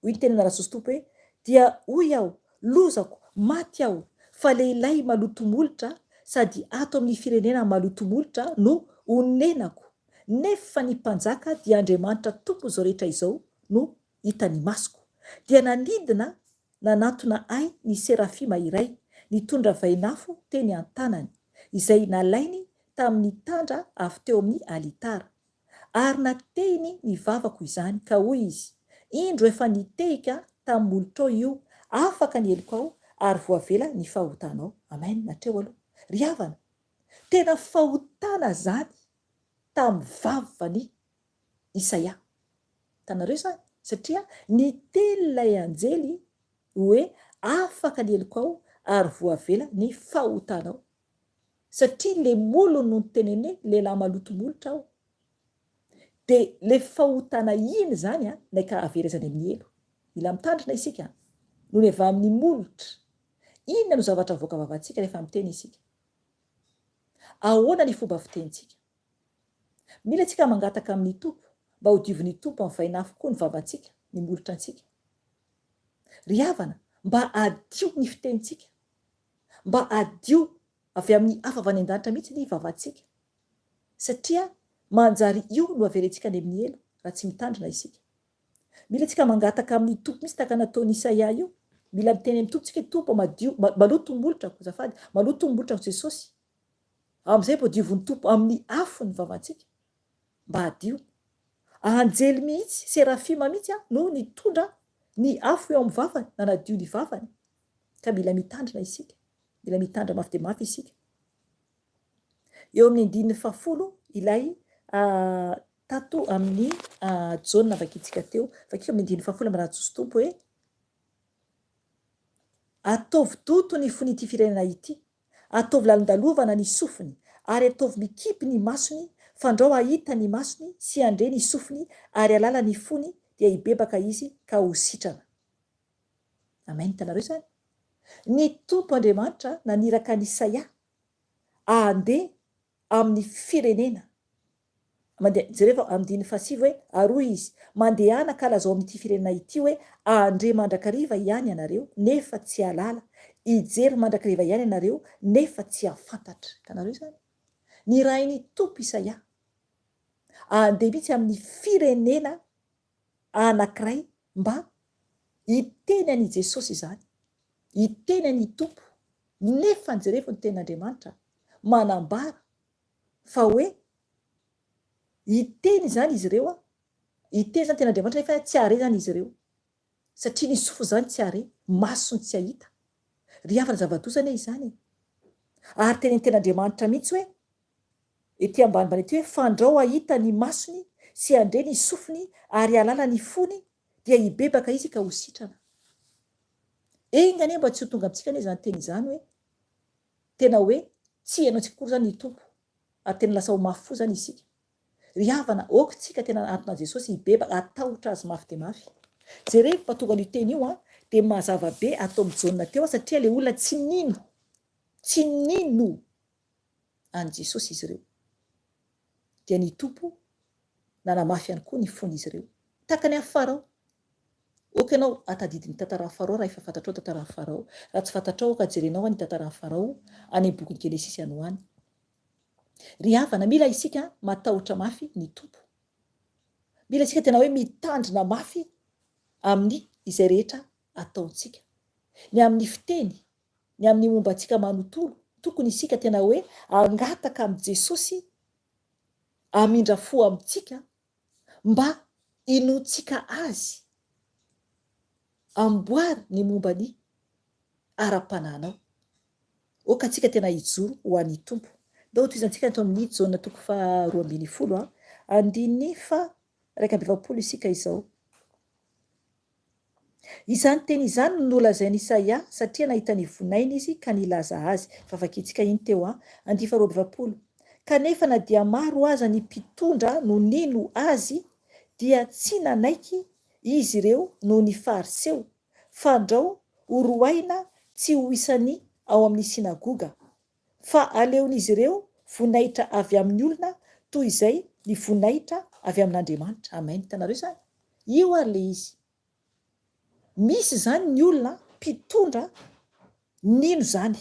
Hoy ny tenin'i Rasosy Tompo hoe, Dia hoy aho, Lozako, maty aho, fa lehilahy maloto molotra sady ato amin'ny firenena maloto molotra no onenako, nefa ny Mpanjaka dia Andriamanitra Tompon'izao rehetra izao no hitan'ny masoko. Dia nanidina nanatona ahy ny serafima iray, nitondra vainafo teny an-tanany, izay nalainy tamin'ny tandra avy teo amin'ny alitara. Ary natehiny ny vavako izany, ka hoy izy, Indro efa nitehika tamin'ny molotrao io, afaka ny helokao, ary voavela ny fahotanao. Amen, hatreo aloha. Ry havana, tena fahotana izany tamin'ny vavan'i Isaia. Hitanareo izany? Satria niteny ilay anjely hoe afaka ny helokao ary voavela ny fahotanao. Satria le molony no niteneny hoe lehilahy maloto molotra aho. De le fahotana iny zany an, naika averezany amin'ny helo. Mila mitandrina isika an. Nony avy amin'ny molotra. Inona no zavatra avoaka vavantsika rehefa miteny isika? Ahoana ny fomba fitenintsika? Mila tsika mangataka amin'ny Tompo mba ho diovin'ny Tompo amin'ny vainafo koa ny vavantsika, ny molotra antsika. Ry havana, mba hadio ny fitenintsika. Mba hadio avy amin'ny hafa avy any an-danitra mihitsy ny vavantsika. Satria manjary io no averentsika any amin'ny helo raha tsy mitandrina isika. Mila tsika mangataka amin'ny Tompo mihitsy tahaka nataon'i Isaia io. Mila miteny amin'ny Tompo tsika hoe Tompo madio, maloto ny molotrako, azafady, maloto ny molotrako Jesosy. Amin'izay vao diovin'ny Tompo amin'ny afo ny vavantsika. Mba hadio. Anjely mihitsy, serafima mihitsy no nitondra ny afo eo amin'ny vavany, nanadio ny vavany. Ka mila mitandrina isika. Mila mitandrina mafy dia mafy isika. Eo amin'ny andininy fahafolo ilay tato amin'ny Jaona vakintsika teo. Vakiko amin'ny andininy fahafolo amin'ny Jesosy Tompo hoe, Ataovy doto ny fon'ity firenena ity, ataovy lalondalovana ny sofiny, ary ataovy mikipy ny masony, fandrao hahita ny masony sy handre ny sofiny ary hahalala ny fony, dia hibebaka izy ka ho sitrana. Amen, hitanareo izany? Ny Tompo Andriamanitra naniraka an'i Isaia handeha amin'ny firenena. Mandeha, jereo fa andininy fahasivy hoe, ary hoy izy, Mandehana ka lazao amin'ity firenena ity hoe, Handre mandrakariva ihany ianareo, nefa tsy hahalala, hijery mandrakariva ihany ianareo, nefa tsy hahafantatra. Hitanareo izany? Nirahin'ny Tompo Isaia handeha mihitsy amin'ny firenena anankiray mba hiteny an' i Jesosy izany, hiteny an' i Tompo, nefa jerevo ny tenin'Andriamanitra manambara fa hoe hiteny izany izy ireo, hiteny izany tenin'Andriamanitra nefa tsy hahare izany izy ireo, satria ny sofiny izany tsy hahare, masony tsy hahita. Ry havana zava-doza anie izany e! Ary tenenin'ny tenin'Andriamanitra mihitsy hoe Ety ambanimbany ety hoe fandrao hahita ny masony sy handre ny sofiny ary hahalala ny fony dia hibebaka izy ka ho sitrana. Enga anie mba tsy ho tonga amintsika anie izany teny izany hoe tena hoe tsy henointsika akory izany ny Tompo ary tena lasa ho mafy fo izany isika. Ry havana, ok tsika tena hanatona an'i Jesosy hibebaka, hatahotra Azy mafy dia mafy. Jerevo fa tonga an'io teny io an, dia mazava be ato amin'i Jaona teo satria ilay olona tsy nino, tsy nino. an'i Jesosy izy ireo, dia ny Tompo nanamafy ihany koa ny fon'izy ireo. Tahaka ny an'i Farao. Ok ianao hahatadidy ny tantaran'i Farao raha efa fantatrao ny tantaran'i Farao. Raha tsy fantatrao aoka jerenao ny tantaran'i Farao any amin'ny bokin'i Genesisy any ho any. Ry havana, mila isika matahotra mafy ny Tompo. Mila isika tena hoe mitandrina mafy amin'ny izay rehetra ataontsika. Ny amin'ny fiteny, ny amin'ny momba antsika manontolo, tokony isika tena hoe hangataka amin'i Jesosy hamindra fo amintsika mba hinoantsika Azy. Amboary ny momba ny ara-panahinao. Aoka antsika tena hijoro ho an'ny Tompo. Ndao hotohizantsika eto amin'ny Jaona toko faha 12, andininy faha 41 isika izao. Izany teny izany no nolazain'i Isaia, satria nahita ny vonainy izy ka nilaza azy. Efa vakintsika iny teo an. Andiany faharoa amby 40. Kanefa na dia maro aza ny mpitondra no nino azy, dia tsy nanaiky izy ireo noho ny Fariseo, fandrao horoahina tsy ho isan'ny ao amin'ny synagoga. Fa aleon'izy ireo voninahitra avy amin'ny olona toy izay ny voninahitra avy amin'Andriamanitra. Amen. Hitanareo izany? Io ary ilay izy. Misy izany ny olona mpitondra nino izany.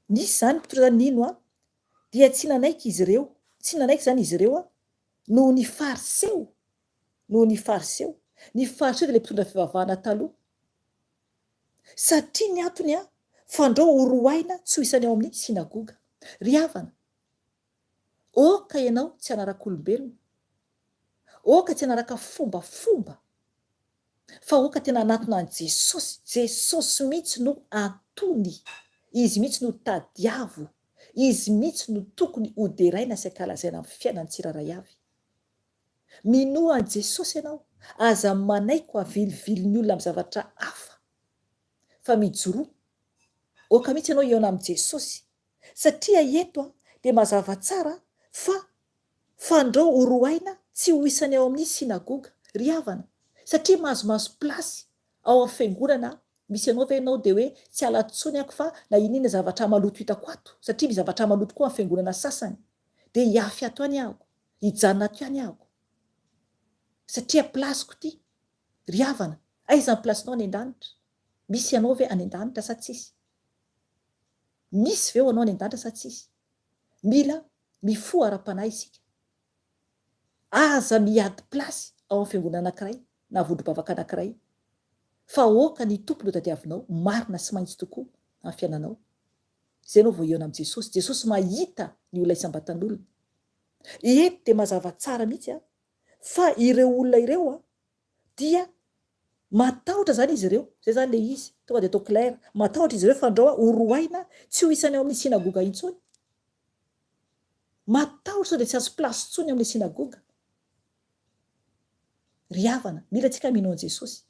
Nisy izany mpitondra nino an, dia tsy nanaiky izy ireo, tsy nanaiky izany izy ireo an, noho ny fariseo, noho ny fariseo. Ny fariseo dia ilay mpitondra fivavahana taloha. Satria ny antony an, fandrao ho roahina tsy ho isan'ny ao amin'ny synagoga. Ry havana, Aoka ianao tsy hanaraka olombelona. Aoka tsy hanaraka fombafomba. Fa aoka tena hanatona an'i Jesosy. Jesosy mihitsy no antony. Izy mihitsy no tadiavo. Izy mihitsy no tokony hoderaina sy ankalazaina amin'ny fiainan'ny tsirairay avy. Minoa an'i Jesosy ianao. Aza manaiky ho avilivilin'ny olona amin'ny zavatra hafa. Fa mijoroa. Aoka mihitsy ianao hihaona amin'i Jesosy. Satria eto dia mazava tsara fa fandrao ho roaina tsy ho isan'ny ao amin'ny synagoga. Ry havana, satria mahazomahazo place ao amin'ny fiangonana misy anao ve ianao dia hoe tsy hiala intsony ako fa na inona inona zavatra maloto hitako ato, satria misy zavatra maloto koa amin'ny fiangonana sasany, dia hihafy ato ihany ahako, hijanona ato ihany ahako. Satria place-ko ity. Ry havana, aiza ny place-nao any an-danitra? Misy anao ve any an-danitra sa tsisy? Misy ve ho anao any an-danitra sa tsisy? Mila mifoha ara-panahy isika. Aza miady place ao amin'ny fiangonana anankiray na vondrom-bavaka anankiray fa aoka ny Tompo no tadiavinao marina sy mahitsy tokoa amin'ny fiainanao. Izay ianao vao hihaona amin'i Jesosy. Jesosy mahita ny olona isam-batan'olona. Eto dia mazava tsara mihitsy fa ireo olona ireo dia matahotra izany izy ireo, izay izany ilay izy, tonga dia atao clair, matahotra izy ireo fandrao ho roahina tsy ho isan'ny ao amin'ny synagoga intsony. Matahotra sao dia tsy azo place intsony ao amin'ilay synagoga. Ry havana, mila antsika mino an'i Jesosy.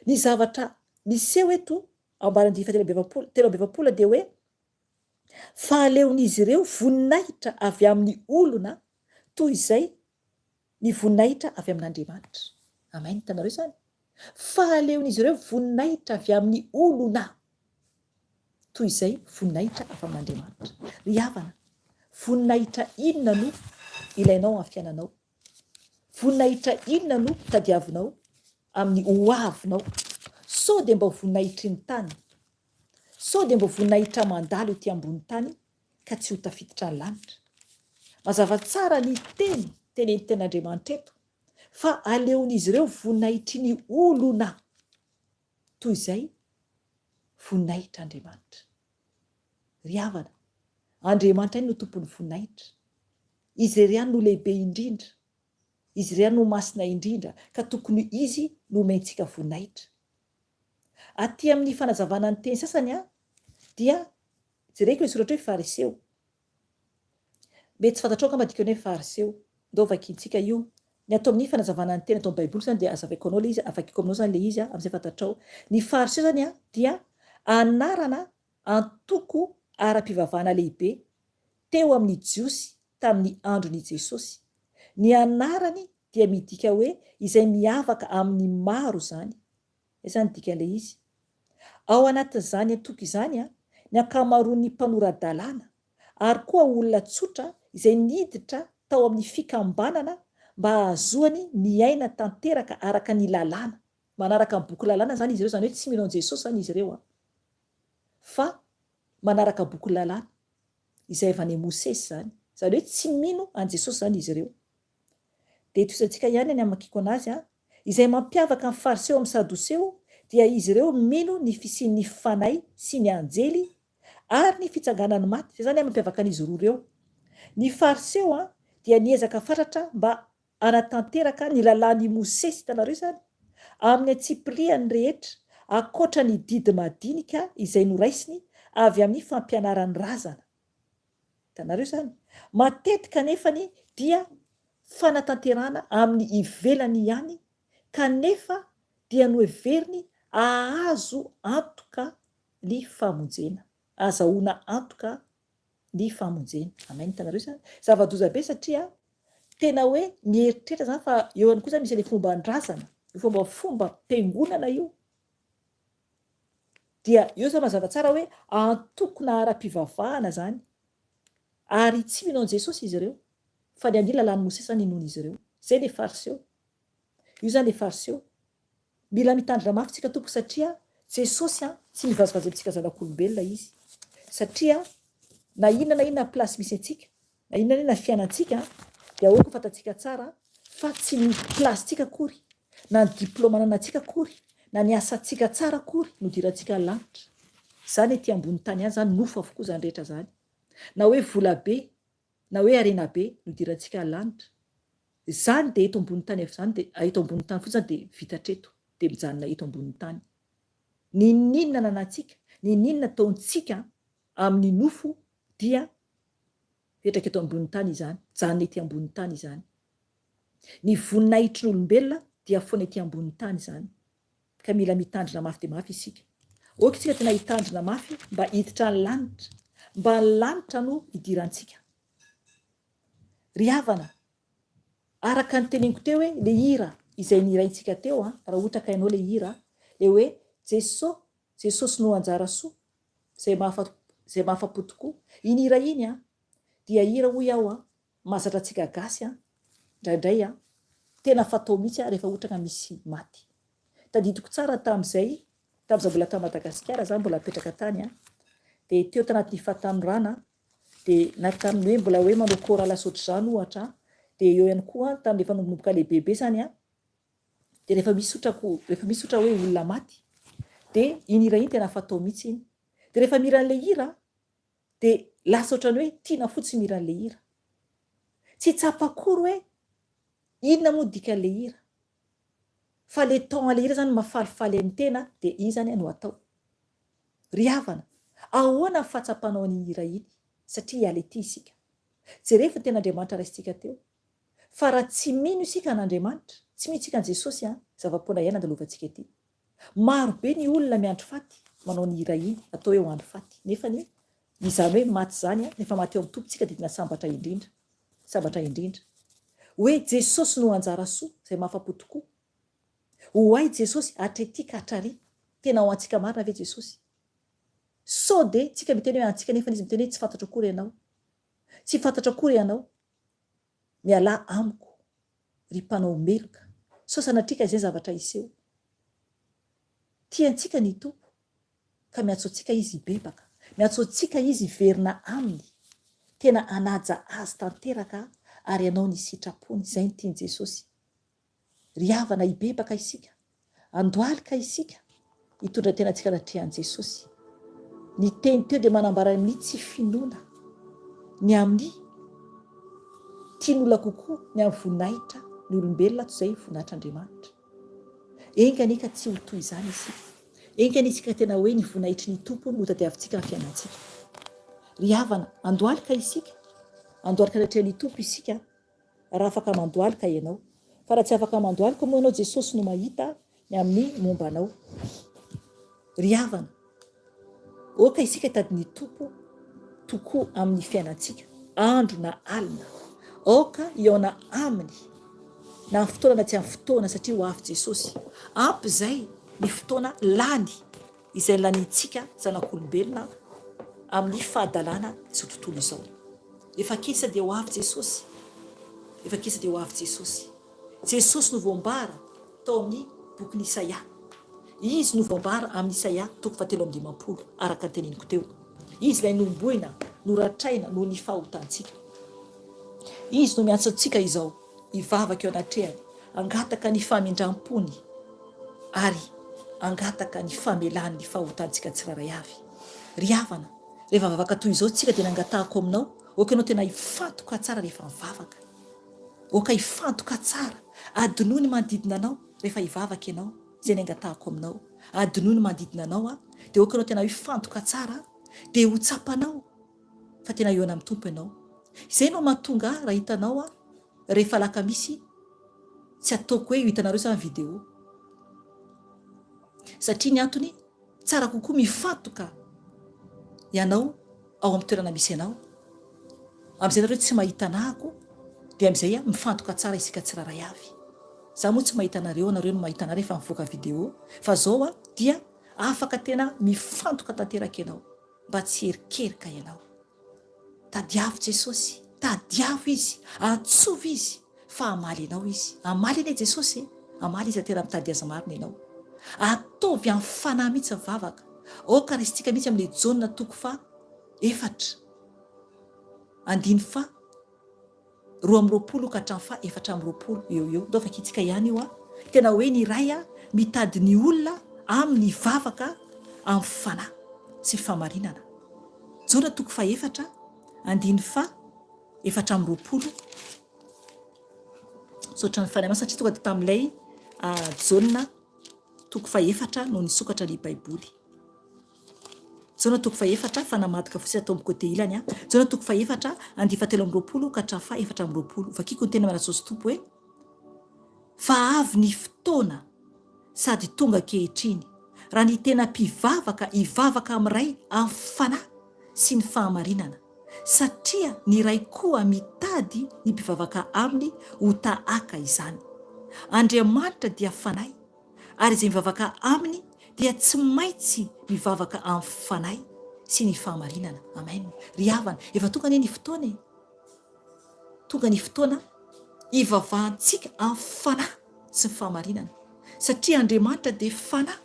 Ny zavatra miseho eto ambany andininy fahatelo amby efapolo, 43 dia hoe fa aleon'izy ireo voninahitra avy amin'ny olona toy izay ny voninahitra avy amin'Andriamanitra. Amen, hitanareo izany? Fa aleon'izy ireo voninahitra avy amin'ny olona toy izay voninahitra avy amin'Andriamanitra. Ry havana, voninahitra inona no ilainao amin'ny fiainanao? Voninahitra inona no tadiavinao amin'ny hoavinao? Sao dia mba ho voninahitry ny tany? Sao dia mba voninahitra mandalo ety ambony tany ka tsy ho tafiditra ny lanitra? Mazava tsara ny teny tenenin'ny Tenin'Andriamanitra eto fa aleon'izy ireo voninahitry ny olona toy izay voninahitr'Andriamanitra. Ry havana, Andriamanitra ihany no tompon'ny voninahitra. Izy irery ihany no lehibe indrindra. Izy irery ihany no masina indrindra ka tokony Izy no omentsika voninahitra. Aty amin'ny fanazavana ny teny sasany dia jereko ilay soratra hoe fariseo. Mety tsy fantatrao angamba dikany hoe fariseo. Ndao vakintsika io. Ny ato amin'ny fanazavana ny teny ato amin'ny baiboly izany dia azavaiko anao ilay izy, vakiko aminao izany ilay izy amin'izay fantatrao. Ny fariseo izany dia anarana antoko ara-pivavahana lehibe teo amin'ny Jiosy tamin'ny andron'i Jesosy. Ny anarany dia midika hoe izay miavaka amin'ny maro izany. Izay izany ny dikan'ilay izy. Ao anatin'izany antoko izany ny ankamaroan'ny mpanora-dalàna, ary koa olona tsotra izay niditra tao amin'ny fikambanana mba hahazoany miaina tanteraka araka ny lalàna. Manaraka ny boky lalàna izany izy ireo, izany hoe tsy mino an'i Jesosy izany izy ireo fa manaraka boky lalàna izay avy any Mosesy izany. Izany hoe tsy mino an'i Jesosy izany izy ireo. Dia tohizantsika ihany ny hamakiako anazy an. Izay mampiavaka ny Fariseo amin'ny Sadoseo dia izy ireo mino ny fisian'ny fanahy sy ny anjely ary ny fitsanganan'ny maty. Izay izany mampiavaka an'izy roa ireo. Ny Fariseo an dia niezaka fatratra mba hanatanteraka ny lalàn'i Mosesy, hitanareo izany? amin'ny antsipiriany rehetra, ankoatra ny didy madinika izay noraisiny avy amin'ny fampianaran'ny razana. Hitanareo izany? Matetika anefany dia fanatanterahana amin'ny ivelany ihany kanefa dia noheveriny hahazo antoka ny famonjena. Ahazahoana antoka ny famonjena. Amen. Hitanareo izany? Zava-doza be satria tena hoe mieritreritra izany fa eo ihany koa izany misy ilay fomban-drazana, io fombafomba-piangonana io. Dia eo izany mazava tsara hoe antokona ara-pivavahana izany. Ary tsy mino an'i Jesosy izy ireo, fa ny an'ily lalàn'i Mosesy izany inoan'izy ireo. Izay ilay Fariseo. Io izany ilay fariseo. Mila mitandrina mafy tsika tompoko satria Jesosy an tsy mivazivazy amintsika zanak'olombelona izy satria na inona na inona place misy antsika na inona na inona fiainantsika dia aoka ho fantatsika tsara fa tsy ny place tsika akory na ny diplôme ananantsika akory na ny asantsika tsara akory no idirantsika ny lanitra zany ety ambony tany ihany zany nofo avokoa zany rehetra zany na hoe vola be na hoe harena be no idirantsika ny lanitra Izany dia eto ambonin'ny tany avy izany dia eto ambonin'ny tany fotsiny izany dia vita hatreto, dia mijanona eto ambonin'ny tany. N'inon'inona ananantsika, n'inon'inona ataontsika amin'ny nofo dia mipetraka eto ambonin'ny tany izany, mijanona ety ambonin'ny tany izany. Ny voninahitry ny olombelona dia foana ety ambonin'ny tany izany. Ka mila mitandrina mafy dia mafy isika. Aoka isika tena hitandrina mafy mba hiditra ny lanitra, mba ny lanitra no hidirantsika. Ry havana, araka ny teneniko teo hoe le hira izay nihiraintsika teo an, raha ohatra ka hainao le hira, le hoe Jeso, Jesosy no anjara soa, izay mahafa, izay mahafa-po tokoa. Iny hira iny an, dia hira hoy aho an, mahazatra antsika gasy an, indraindray an, tena fatao mihitsy an, rehefa ohatra ka misy maty. Tadidiko tsara tamin'izay, tamin'izaho mbola tany Madagasikara, za mbola nipetraka tany an, dia teo tanatin'ny fahatanorana an, Dia na tamin'ny hoe mbola hoe manao chorale sy ohatr'izany ohatra dia eo ihany koa tamin'ny efa nombonomboka lehibebe izany an, dia rehefa misy ohatra ko rehefa misy ohatra hoe olona maty dia iny hira iny tena fatao mihitsy iny. Dia rehefa mihira an'ilay hira dia lasa ohatran'ny hoe tiana fotsiny mihira an'ilay hira. Tsy tsapa akory hoe inona moa ny dikan'ilay hira. Fa le temps an'ilay hira izany mahafalifaly an'ny tena dia iny izany no atao. Ry havana, ahoana ny fahatsapanao an'iny hira iny? Satria hiala ety isika. Jerevo ny tenin'Andriamanitra raisintsika teo. Fa raha tsy mino isika an'Andriamanitra, tsy mino isika an'i Jesosy an, zava-poana ihany andalovantsika ety. Maro be ny olona miandry faty, manao ny hira iny, atao hoe ho an'ny faty. Nefa anie, izany hoe maty izany an, rehefa maty eo amin'ny Tompo tsika dia tena sambatra indrindra. Sambatra indrindra. Hoe Jesosy no anjara soa, izay mahafa-po tokoa. Ho ahy Jesosy hatrety ka hatrary. Tena ho antsika marina ve Jesosy? Sao dia tsika miteny hoe antsika nefa izy miteny hoe tsy fantatro akory ianao. Tsy fantatro akory ianao. Mialà amiko ry mpanao meloka. Sao sanatria ka izay zavatra hiseho. Tia antsika ny Tompo ka miantso antsika Izy hibebaka. Miantso antsika Izy hiverina Aminy. Tena hanaja Azy tanteraka ary hanao ny sitrapony. Izay no tian'i Jesosy. Ry havana hibebaka isika, andohalika isika hitondra tena antsika anatrehan'i Jesosy. Ny teny teo dia manambara ny tsy finoana, ny amin'ny tian'olona kokoa ny amin'ny voninahitra ny olombelona toy izay voninahitr'Andriamanitra. Enga anie ka tsy ho toy izany isika. Enga anie isika tena hoe ny voninahitry ny Tompo no hotadiavintsika amin'ny fiainantsika. Ry havana, andohalika isika, andohalika anatrehan'ny Tompo isika. Raha afaka mandohalika ianao. Fa raha tsy afaka mandohalika moa ianao, Jesosy no mahita ny amin'ny momba anao. Ry havana, aoka isika hitady ny Tompo tokoa amin'ny fiainantsika, andro na alina. Aoka hihaona Aminy, na amin'ny fotoana na tsy amin'ny fotoana, satria ho avy Jesosy. Ampy izay ny fotoana lany izay lanintsika zanak'olombelona amin'ny fahadalana izao tontolo izao. Efa kesa dia ho avy Jesosy. Efa kesa dia ho avy Jesosy. Jesosy no voambara tao amin'ny bokin'i Isaia. Izy no voambara amin'ny Isaia toko fahatelo amby 50, araka ny teneniko teo. Izy ilay nohomboina, noratraina noho ny fahotantsika. Izy no miantso antsika izao hivavaka eo anatrehany, hangataka ny famindram-pony ary hangataka ny famelany ny fahotantsika tsirairay avy. Ry havana, rehefa mivavaka toy izao tsika dia nangatahako aminao, aoka ianao tena hifantoka tsara rehefa mivavaka. Aoka hifantoka tsara. Adinoy ny manodidina anao rehefa hivavaka ianao. Izay ny angatahako aminao. Adinoy ny manodidina anao dia aoka ianao tena hifantoka tsara dia ho tsapanao fa tena hihaona amin'ny Tompo ianao. Izay no mahatonga ahy raha hitanao aho rehefa alakamisy tsy ataoko hoe ho hitanareo izany vidéo. Satria ny antony tsara kokoa mifantoka ianao ao amin'ny toerana misy anao. Amin'izay nareo tsy mahita anahako dia amin'izay mifantoka tsara isika tsirairay avy. Za moa tsy mahita anareo, anareo no mahita anah rehefa mivoaka vidéo fa zao dia afaka tena mifantoka tanteraka ianao. Mba tsy hierikerika ianao. Tadiavo Jesosy, tadiavo Izy, antsovy Izy fa hamaly anao Izy. Hamaly anie Jesosy e! Hamaly Izy raha tena mitady Azy marina ianao. Ataovy amin'ny fanahy mihitsy ny vavaka. Aoka raisintsika mihitsy amin'ilay Jaona toko faha efatra, andiny faha 22 ka hatramin'ny faha 24 eo ho eo. Ndao vakintsika ihany io a. Tena hoe ny Ray a, mitady ny olona amin'ny vavaka amin'ny fanahy sy fahamarinana. Jaona toko faha efatra, andiny faha 24. Misaotra ny Fanahy Masina satria tonga dia tamin'ilay Jaona toko fahefatra no nisokatra ny Baiboly. Jaona toko fahefatra fa namadika fotsiny atao amin'ny côté ilany aho. Jaona toko fahefatra andiany fahatelo amby 20 ka hatramin'ny faha-24. Vakiko ny teny Malagasy Tompo hoe fa avy ny fotoana sady tonga ankehitriny raha ny tena mpivavaka hivavaka amin'ny Ray amin'ny fanahy sy ny fahamarinana satria ny Ray koa mitady ny mpivavaka aminy ho tahaka izany. Andriamanitra dia fanahy ary izay mivavaka aminy dia tsy maintsy mivavaka amin'ny fanahy sy ny fahamarinana. Amen. Ry havana, efa tonga anie ny fotoana e! Tonga ny fotoana hivavahantsika amin'ny fanahy sy ny fahamarinana, satria Andriamanitra dia fanahy,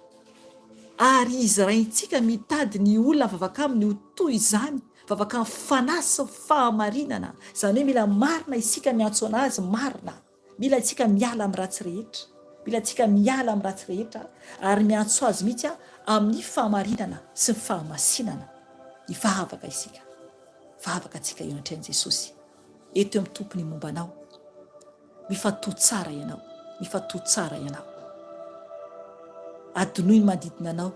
ary Izy Raintsika mitady ny olona mivavaka aminy ho toy izany, vavaka amin'ny fanahy sy ny fahamarinana, izany hoe mila marina isika miantso an'Azy marina. Mila antsika miala amin'ny ratsy rehetra. Mila antsika miala amin'ny ratsy rehetra ary miantso Azy mihitsy amin'ny fahamarinana sy ny fahamasinana. Hivavaka isika. Vavaka antsika eo anatrehan'i Jesosy. Eto eo amin'ny Tompo ny momba anao. Mifantoha tsara ianao. Mifantoha tsara ianao. Adinoy ny manodidina anao.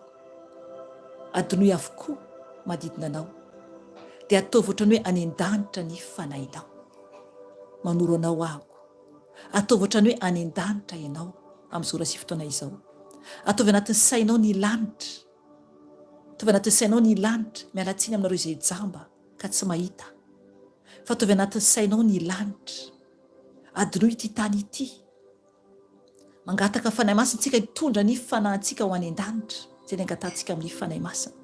Adinoy avokoa manodidina anao. Dia ataovy ohatran'ny hoe any an-danitra ny fanahinao. Manoro anao aho. Ataovy ohatran'ny hoe any an-danitra ianao amin'izao ora sy fotoana izao. Ataovy anatin'ny sainao ny lanitra. Ataovy anatin'ny sainao ny lanitra. Miala tsiny aminareo izay jamba ka tsy mahita. Fa ataovy anatin'ny sainao ny lanitra. Adinoy ity tany ity. Mangataka Fanahy Masina isika hitondra ny fanahintsika ho any an-danitra. Izay ny angatahantsika amin'ny Fanahy Masina.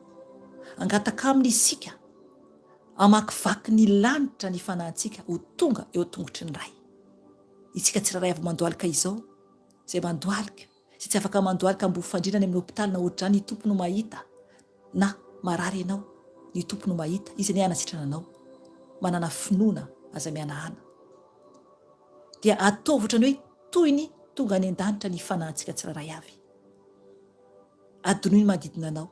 Angataka aminy isika hamakivaky ny lanitra ny fanahintsika ho tonga eo an-tongotry ny Ray. Isika tsirairay avy mandohalika izao, izay mandohalika, izay tsy afaka mandohalika ambony fandriana any amin'ny hopitaly na ohatr'izany, ny Tompo no mahita na marary ianao, ny Tompo no mahita, Izy anie hanasitrana anao. Manana finoana, aza mihanahana. Dia ataovy ohatran'ny hoe toy ny tonga any an-danitra ny fanahintsika tsirairay avy. Adinoy ny manodidina anao.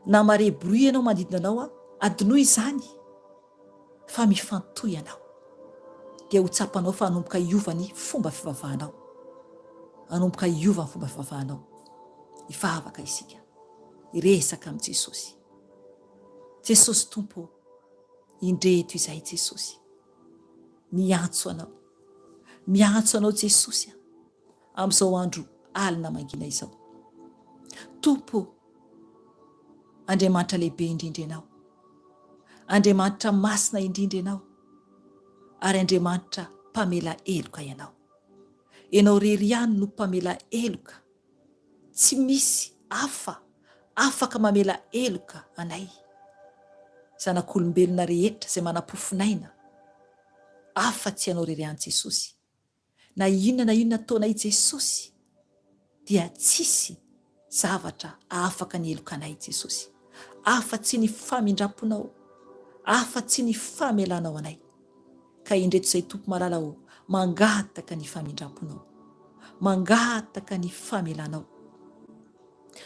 Na mare bruit ianao manodidina anao a, adinoy izany fa mifantoha ianao. Dia ho tsapanao fa hanomboka hiova ny fomba fivavahanao. Hanomboka hiova ny fomba fivavahanao. Hivavaka isika. Hiresaka amin'i Jesosy. Jesosy Tompo ô, indreto izahay Jesosy. Miantso Anao. Miantso Anao Jesosy a. Amin'izao andro alina mangina izao. Tompo ô, Andriamanitra lehibe indrindra Ianao. Andriamanitra masina indrindra Ianao. Ary Andriamanitra mpamela heloka Ianao. Ianao irery ihany no mpamela heloka. Tsy misy hafa afaka mamela heloka anay, zanak'olombelona rehetra izay manam-pofon'aina, afa-tsy Ianao irery ihany Jesosy. Na inona na inona ataonay Jesosy dia tsisy zavatra ahafaka ny heloka anay Jesosy afa-tsy ny famindram-ponao, afa-tsy ny famelanao anay. Ka indreto izay Tompo malala ô, mangataka ny famindram-ponao, mangataka ny famelanao.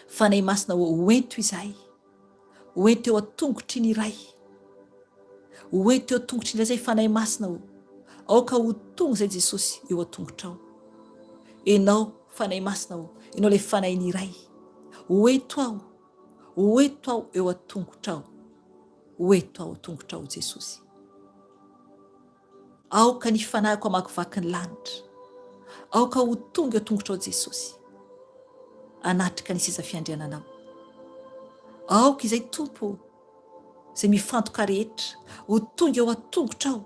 Fanahy Masina ô, hoento izahay. Hoento eo an-tongotry ny Ray. Hoento eo an-tongotry ny Ray izay Fanahy Masina ô. Aoka ho tonga izay Jesosy eo an-tongotrao. Enao Fanahy Masina ô, Enao ilay Fanahin'ny Ray. Hoento aho, hoento aho eo an-tongotrao. Hoento aho an-tongotrao Jesosy. Aoka ny fanahiko hamakivaky ny lanitra. Aoka ho tonga eo tongotrao Jesosy. Hanatrika ny seza fiandriananao. Aoka izay Tompo ô, izay mifantoka rehetra, ho tonga eo an-tongotrao.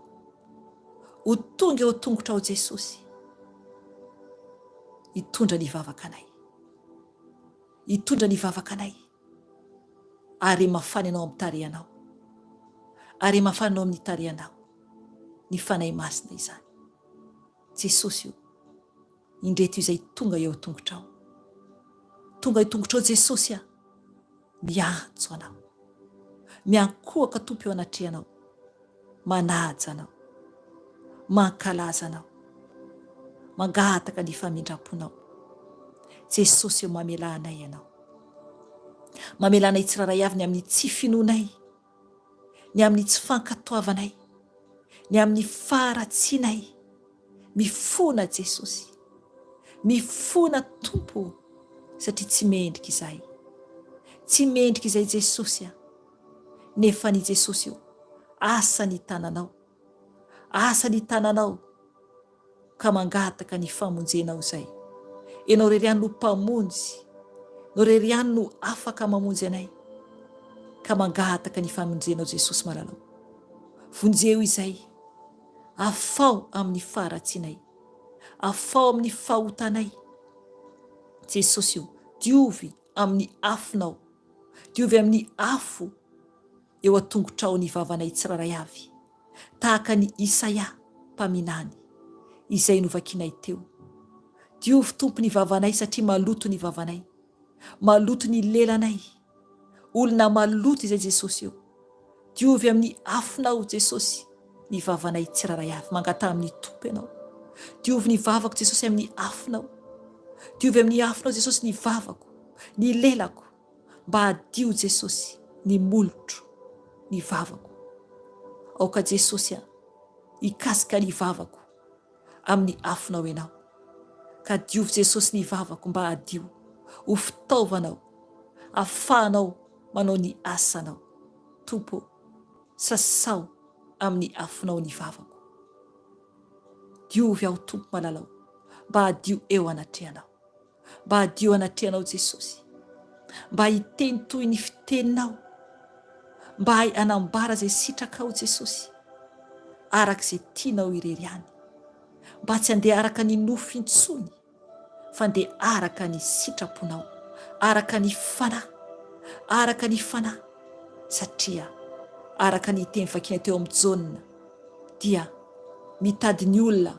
Ho tonga eo an-tongotrao Jesosy. Hitondra ny vavaka anay. Hitondra ny vavaka anay. Ary mafana ianao amin'ny tarehanao. Ary mafana ianao amin'ny tarehanao. Ny Fanahy Masina izany. Jesosy o. Indreto izay tonga eo an-tongotrao. Tonga eo an-tongotrao Jesosy a! Miantso Anao. Miankohoka Tompo eo anatrehanao. Manaja Anao. Mankalaza Anao. Mangataka ny famindram-ponao. Jesosy ô mamelà anay Ianao. Mamelà anay tsirairay avy ny amin'ny tsy finoanay, ny amin'ny tsy fankatoavanay, ny amin'ny faharatsianay. Mifona Jesosy. Mifona Tompo o, satria tsy mendrika izahay. Tsy mendrika izay Jesosy a. Nefa ny Jesosy o, asa ny tananao. Asa ny tananao ka mangataka ny famonjenao izay. Ianao irery ihany no Mpamonjy. Ianao irery ihany no afaka mamonjy anay. Ka mangataka ny famonjenao Jesosy malalao. Vonjeo izay. Afaho amin'ny faharatsianay. Afaho amin'ny fahotanay. Jesosy o, diovy amin'ny afonao. Diovy amin'ny afo eo an-tongotrao ny vavanay tsirairay avy. Tahaka an'i Isaia mpaminany, izay novakinay teo. Diovy Tompo ny vavanay satria maloto ny vavanay. Maloto ny lelanay. Olona maloto izay Jesosy eo. Diovy amin'ny afonao Jesosy ny vavanay tsirairay avy. Mangataha amin'ny Tompo ianao. Diovy ny vavako Jesosy amin'ny afonao. Diovy amin'ny afonao Jesosy ny vavako, ny lelako. Mba hadio Jesosy ny molotro, ny vavako. Aoka Jesosy a, hikasika ny vavako amin'ny afonao Ianao. Ka diovy Jesosy ny vavako mba hadio ho fitaovanao, afahanao manao ny asanao. Tompo ô, sasao amin'ny afonao ny vavako. Diovy aho Tompo malalao mba hadio eo anatrehanao. Mba hadio anatrehanao Jesosy. Mba hiteny toy ny fiteninao. Mba hay hanambara izay sitrakao Jesosy. Araka izay tianao irery ihany. Mba tsy handeha araka ny nofo intsony fa ndeha araka ny sitraponao, araka ny Fanahy, araka ny Fanahy, satria araka ny teny vakiana teo amin'i Jaona dia mitady ny olona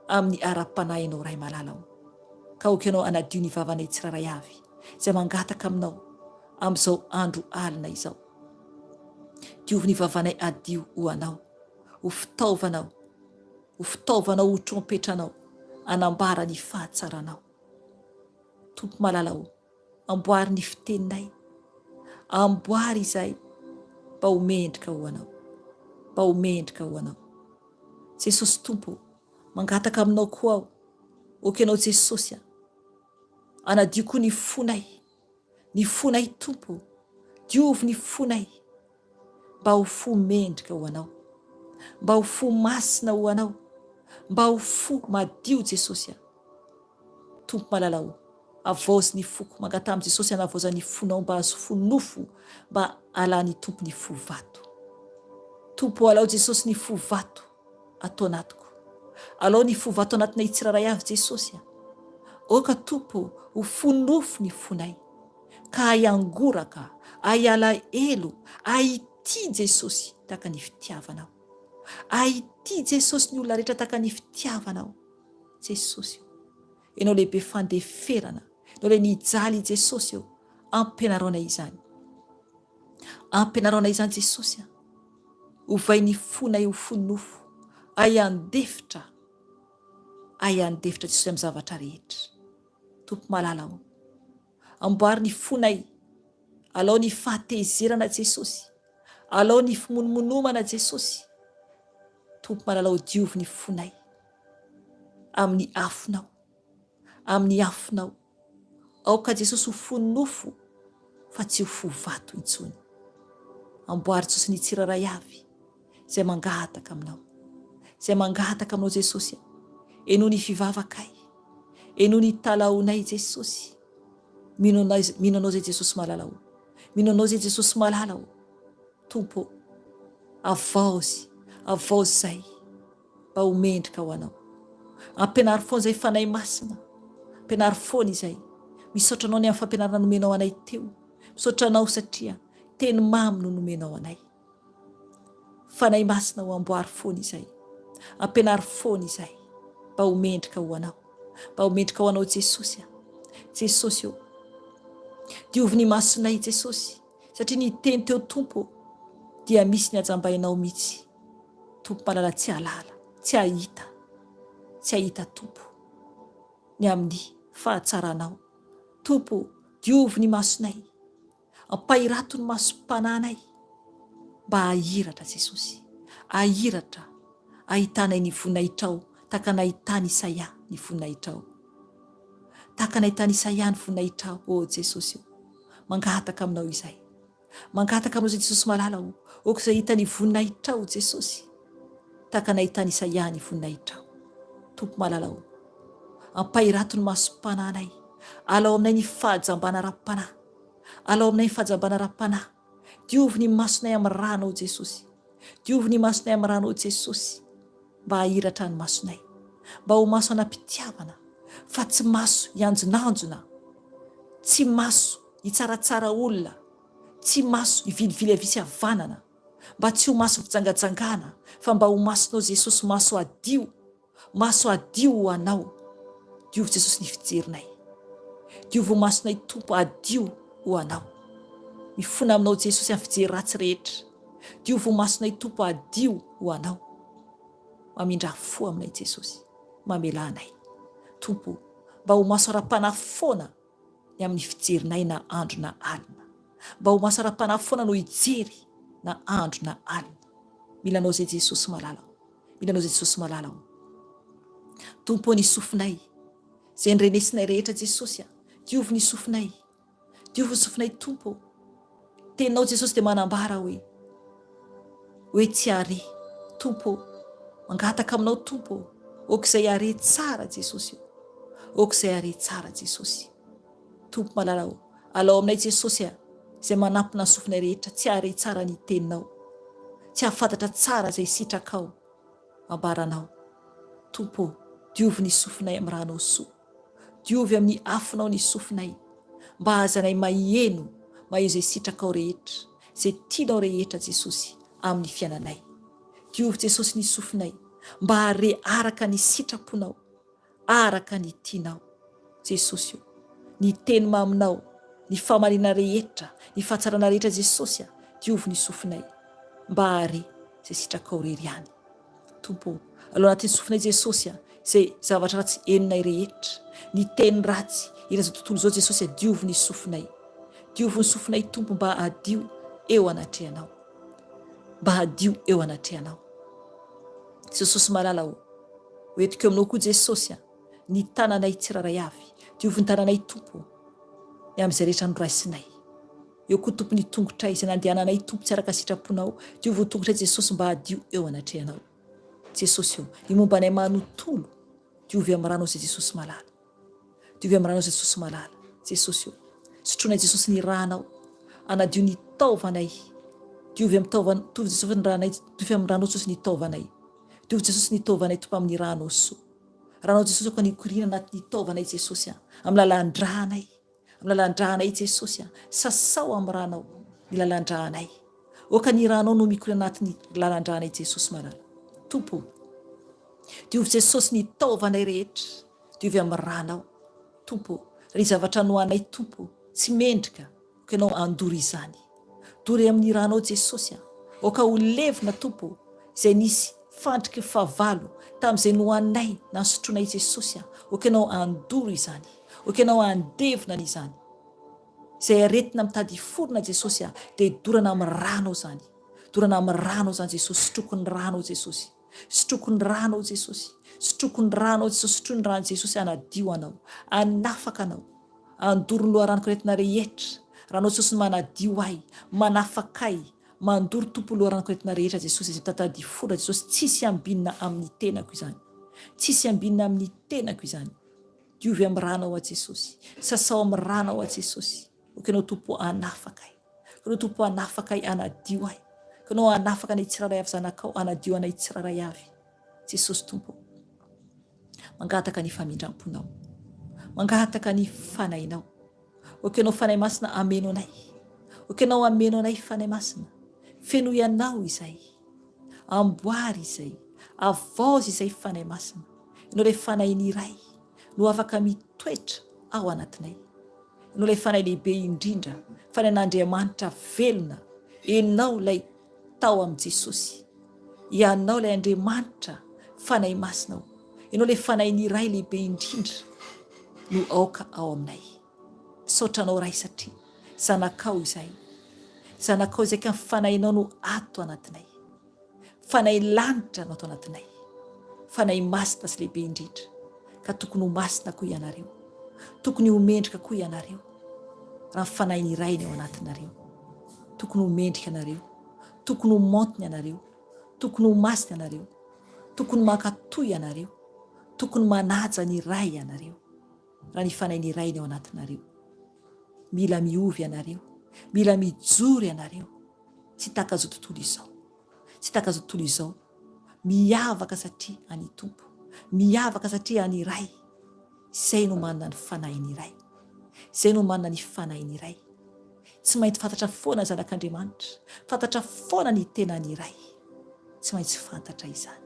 amin'ny ara-panahy ianao Ray malala o. Ka aoka ianao hanadio ny vavanay tsirairay avy izay mangataka aminao amin'izao andro alina izao. Diovy ny vavanay hadio ho anao, ho fitaovanao, ho fitaovanao, ho trompetranao, hanambara ny fahatsaranao. Tompo malala o, amboary ny fiteninay, amboary izahay mba ho mendrika ho Anao, mba ho mendrika ho Anao. Jesosy Tompo o, mangataka Aminao koa aho, ok Ianao Jesosy a, anadio koa ny fonay, ny fonay Tompo o, diovy ny fonay, Mba ho fo mendrika ho Anao. Mba ho fo masina ho Anao. Mba ho fo madio Jesosy a. Tompo malala o, havaozy ny foko, mangataha amin'i Jesosy hanavaoza ny fonao mba azo fo nofo, mba alan'ny Tompo ny fo vato. Tompo o alao Jesosy ny fo vato ato anatiko. Alao ny fo vato anatinay tsirairay avy Jesosy a. Aoka Tompo ho fo nofo ny fonay. Ka hay hangoraka, hay alahelo, hay hitia Jesosy tahaka ny fitiavanao. Hay hitia Jesosy ny olona rehetra tahaka ny fitiavanao. Jesosy o. Ianao lehibe fandeferana, Ianao ilay nijaly i Jesosy o. Ampianaro anay izany. Ampianaro anay izany Jesosy a. Ovay ny fonay ho fo nofo, hay handefitra, hay handefitra Jesosy amin'ny zavatra rehetra. Tompo malala o. Amboary ny fonay. Alao ny fahatezerana Jesosy. Alao ny fimonomonomana Jesosy. Tompo malala o diovy ny fonay. Amin'ny afonao. Amin'ny afonao. Aoka Jesosy ho fo nofo fa tsy ho fo vato intsony. Amboary Jesosy ny tsirairay avy izay mangataka aminao. Izay mangataka aminao Jesosy a. Henoy ny fivavakay. Henoy ny talaonay Jesosy. Mino anao, mino anao zay Jesosy malala o. Mino anao zay Jesosy malala o. Tompo o, avaozy, avaozy zay mba ho mendrika ho anao. Ampianaro foana izay Fanahy Masina. Ampianaro foana izay. Misaotra anao ny amin'ny fampianarana nomenao anay teo. Misaotra anao satria teny mamy no nomenao anay. Fanahy Masina o amboary foana izay. Ampianaro foana izay mba ho mendrika ho anao. Mba ho mendrika ho Anao Jesosy a. Jesosy ô. Diovy ny masonay Jesosy satria ny teny teo Tompo ô dia misy ny hajambainao mitsy Tompo malala tsy hahalala, tsy hahita, tsy hahita Tompo ny amin'ny fahatsaranao Tompo ô diovy ny masonay ampahirato ny masom-panahinay mba hahiratra Jesosy hahiratra ahitanay ny voninahitrao tahaka nahitany Isaia ny voninahitrao Tahaka nahitany Isaia ny voninahitrao, ô Jesosy ô. Mangataka aminao izay. Mangataka aminao izay Jesosy malala ô. Aoka izay hita ny voninahitrao, Jesosy. Tahaka nahitany Isaia ny voninahitrao. Tompo malala ô. Ampahirato ny masom-panahinay. Alao aminay ny fahajambana ara-panahy. Alao aminay ny fahajambana ara-panahy. Diovy ny masonay amin'ny rànao, Jesosy. Diovy ny masonay amin'ny rànao, Jesosy. Mba hahiratra ny masonay. Mba ho maso anam-pitiavana, fa tsy maso hianjonanjona, tsy maso hitsaratsara olona, tsy maso hivilivily havia sy havanana, mba tsy ho maso fijangajangana, fa mba ho masonao Jesosy maso hadio, maso hadio ho Anao. Diovy Jesosy ny fijerinay. Diovy ho masonay Tompo hadio ho Anao. Mifona aminao Jesosy amin'ny fijery ratsy rehetra. Diovy ho masonay Tompo hadio ho Anao. Mamindrà fo aminay Jesosy. Mamelà anay. Tompo o, mba ho maso ara-panahy foana ny amin'ny fijerinay na andro na alina. Mba ho maso ara-panahy foana no hijery na andro na alina. Mila Anao izay Jesosy malala o. Mila Anao izay Jesosy malala o. Tompo o ny sofinay, izay nirenesinay rehetra Jesosy a, diovy ny sofinay. Diovy ny sofinay Tompo ô. Teninao Jesosy dia manambara hoe hoe tsy hare Tompo ô. Mangataka aminao Tompo ô. Aoka izay hare tsara Jesosy ô. Aoka izay hare tsara Jesosy. Tompo malala ô. Alao aminay Jesosy a izay manampina ny sofinay rehetra tsy hare tsara ny teninao. Tsy hahafantatra tsara izay sitrakao ambaranao. Tompo ô, diovy ny sofinay amin'ny ranao soa. Diovy amin'ny afonao ny sofinay, mba hahazanay maheno maheno izay sitrakao rehetra, izay tianao rehetra Jesosy amin'ny fiainanay. Diovy Jesosy ny sofinay, mba hahare araka ny sitraponao, araka ny tianao. Jesosy o, ny teny maminao, ny fahamarinana rehetra, ny fahatsarana rehetra Jesosy a, diovy ny sofinay, mba hahare izay sitrakao rery ihany. Tompo ô, alao anatin'ny sofinay Jesosy a, izay zavatra ratsy henonay rehetra, ny teny ratsy eran'izao tontolo izao Jesosy a, diovy ny sofinay. Diovy ny sofinay Tompo mba hadio eo anatrehanao. Mba hadio eo anatrehanao. Jesosy malala ô, ho entiko eo aminao koa Jesosy a, ny tananay tsirairay avy. Diovy ny tananay Tompo ô, ny amin'izay rehetra noraisinay. Eo koa Tompo ny tongotray izay nandehananay Tompo tsy araka sitraponao, diovy ny tongotray Jesosy mba hadio eo anatrehanao. Jesosy o, ny momba anay manotolo, diovy amin'ny ranao izay Jesosy malala. Diovy amin'ny ranao Jesosy malala. Jesosy o, sotroinay Jesosy ny ranao, anadio ny taovanay. Diovy amin'ny taovan, diovy Jesosy ny ranay, diovy amin'ny ranao Jesosy ny taovanay. Diovy Jesosy ny taovanay Tompo amin'ny ranao soa. Ranao Jesosy aoka ny hikoriana anatin'ny taovanay Jesosy a, amin'ny lalan-dranay. Amin'ny lalan-dranay Jesosy a, sasao amin'ny ranao ny lalan-dranay. Aoka ny ranao no mikoriana anatin'ny lalan-dranay Jesosy malala. Tompo o, diovy Jesosy ny taovanay rehetra, diovy amin'ny ranao. Tompo o, ry zavatra nohanay Tompo o, tsy mendrika, aoka Ianao handory izany. Dory amin'ny ranao Jesosy a, aoka ho levona Tompo o, izay nisy fandriky ny fahavalo tamin'izay nohaninay na nosotroinay Jesosy a, aoka Ianao handoro izany. Ok ianao handevona an izany. Izay aretina mitady hiforona Jesosy a, dia dorana amin'ny ranao izany. Dorana amin'ny ranao izany Jesosy, sotroko ny ranao Jesosy. Sotroko ny ranao Jesosy. Sotroko ny ranao Jesosy, sotroy ny ran'i Jesosy hanadio anao, hanafaka anao, handoro ny loharanok'aretina rehetra. Ranao Jesosy no manadio ahy, manafaka ahy, mandoro Tompo loharanok'aretina rehetra Jesosy, izay mitady hiforona Jesosy, tsisy ambinina amin'ny tenako izany. Tsisy ambinina amin'ny tenako izany. Diovy amin'ny ranao aho Jesosy. Sasao amin'ny ranao aho Jesosy. Ok Ianao Tompo hanafaka ahy. Ianao Tompo hanafaka ahy, hanadio ahy. Ianao hanafaka anay tsirairay avy zanakao, hanadio anay tsirairay avy. Jesosy Tompo. Mangataka ny famindram-ponao. Mangataka ny fanahinao. Ok Ianao Fanahy Masina hameno anay. Ok Ianao hameno anay Fanahy Masina. Fenoy anao izay. Amboary izay. Avaozy izay Fanahy Masina. Ianao ilay Fanahin'ny Ray. no afaka mitoetra ao anatinay. Ianao ilay Fanahy lehibe indrindra, Fanahin'Andriamanitra velona, Ianao ilay tao amin'i Jesosy. Ianao ilay Andriamanitra Fanahy Masina o. Ianao ilay Fanahin'ny Ray lehibe indrindra no aoka ao aminay. Misaotra Anao Ray satria zanakao izahay. Zanakao izay ka ny Fanahinao no ato anatinay. Fanahy lanitra no ato anatinay. Fanahy masina sy lehibe indrindra. Ka tokony ho masina koa ianareo. Tokony ho mendrika koa ianareo. Raha ny Fanahin'ny Ray ny ao anatinareo. Tokony ho mendrika anareo. Tokony ho maontina ianareo. Tokony ho masina ianareo. Tokony mankatò ianareo. Tokony manaja ny Ray ianareo. Raha ny Fanahin'ny Ray ny ao anatinareo. Mila miova ianareo. Mila mijoro ianareo. Tsy tahaka izao tontolo izao. Tsy tahaka izao tontolo izao. Miavaka satria an'i Tompo. Miavaka satria an'i Ray. Izay no manana ny Fanahin'ny Ray. Izay no manana ny Fanahin'ny Ray. Tsy maintsy fantatra foana ny Zanak'Andriamanitra. Fantatra foana ny tenan'ny Ray. Tsy maintsy fantatra izany.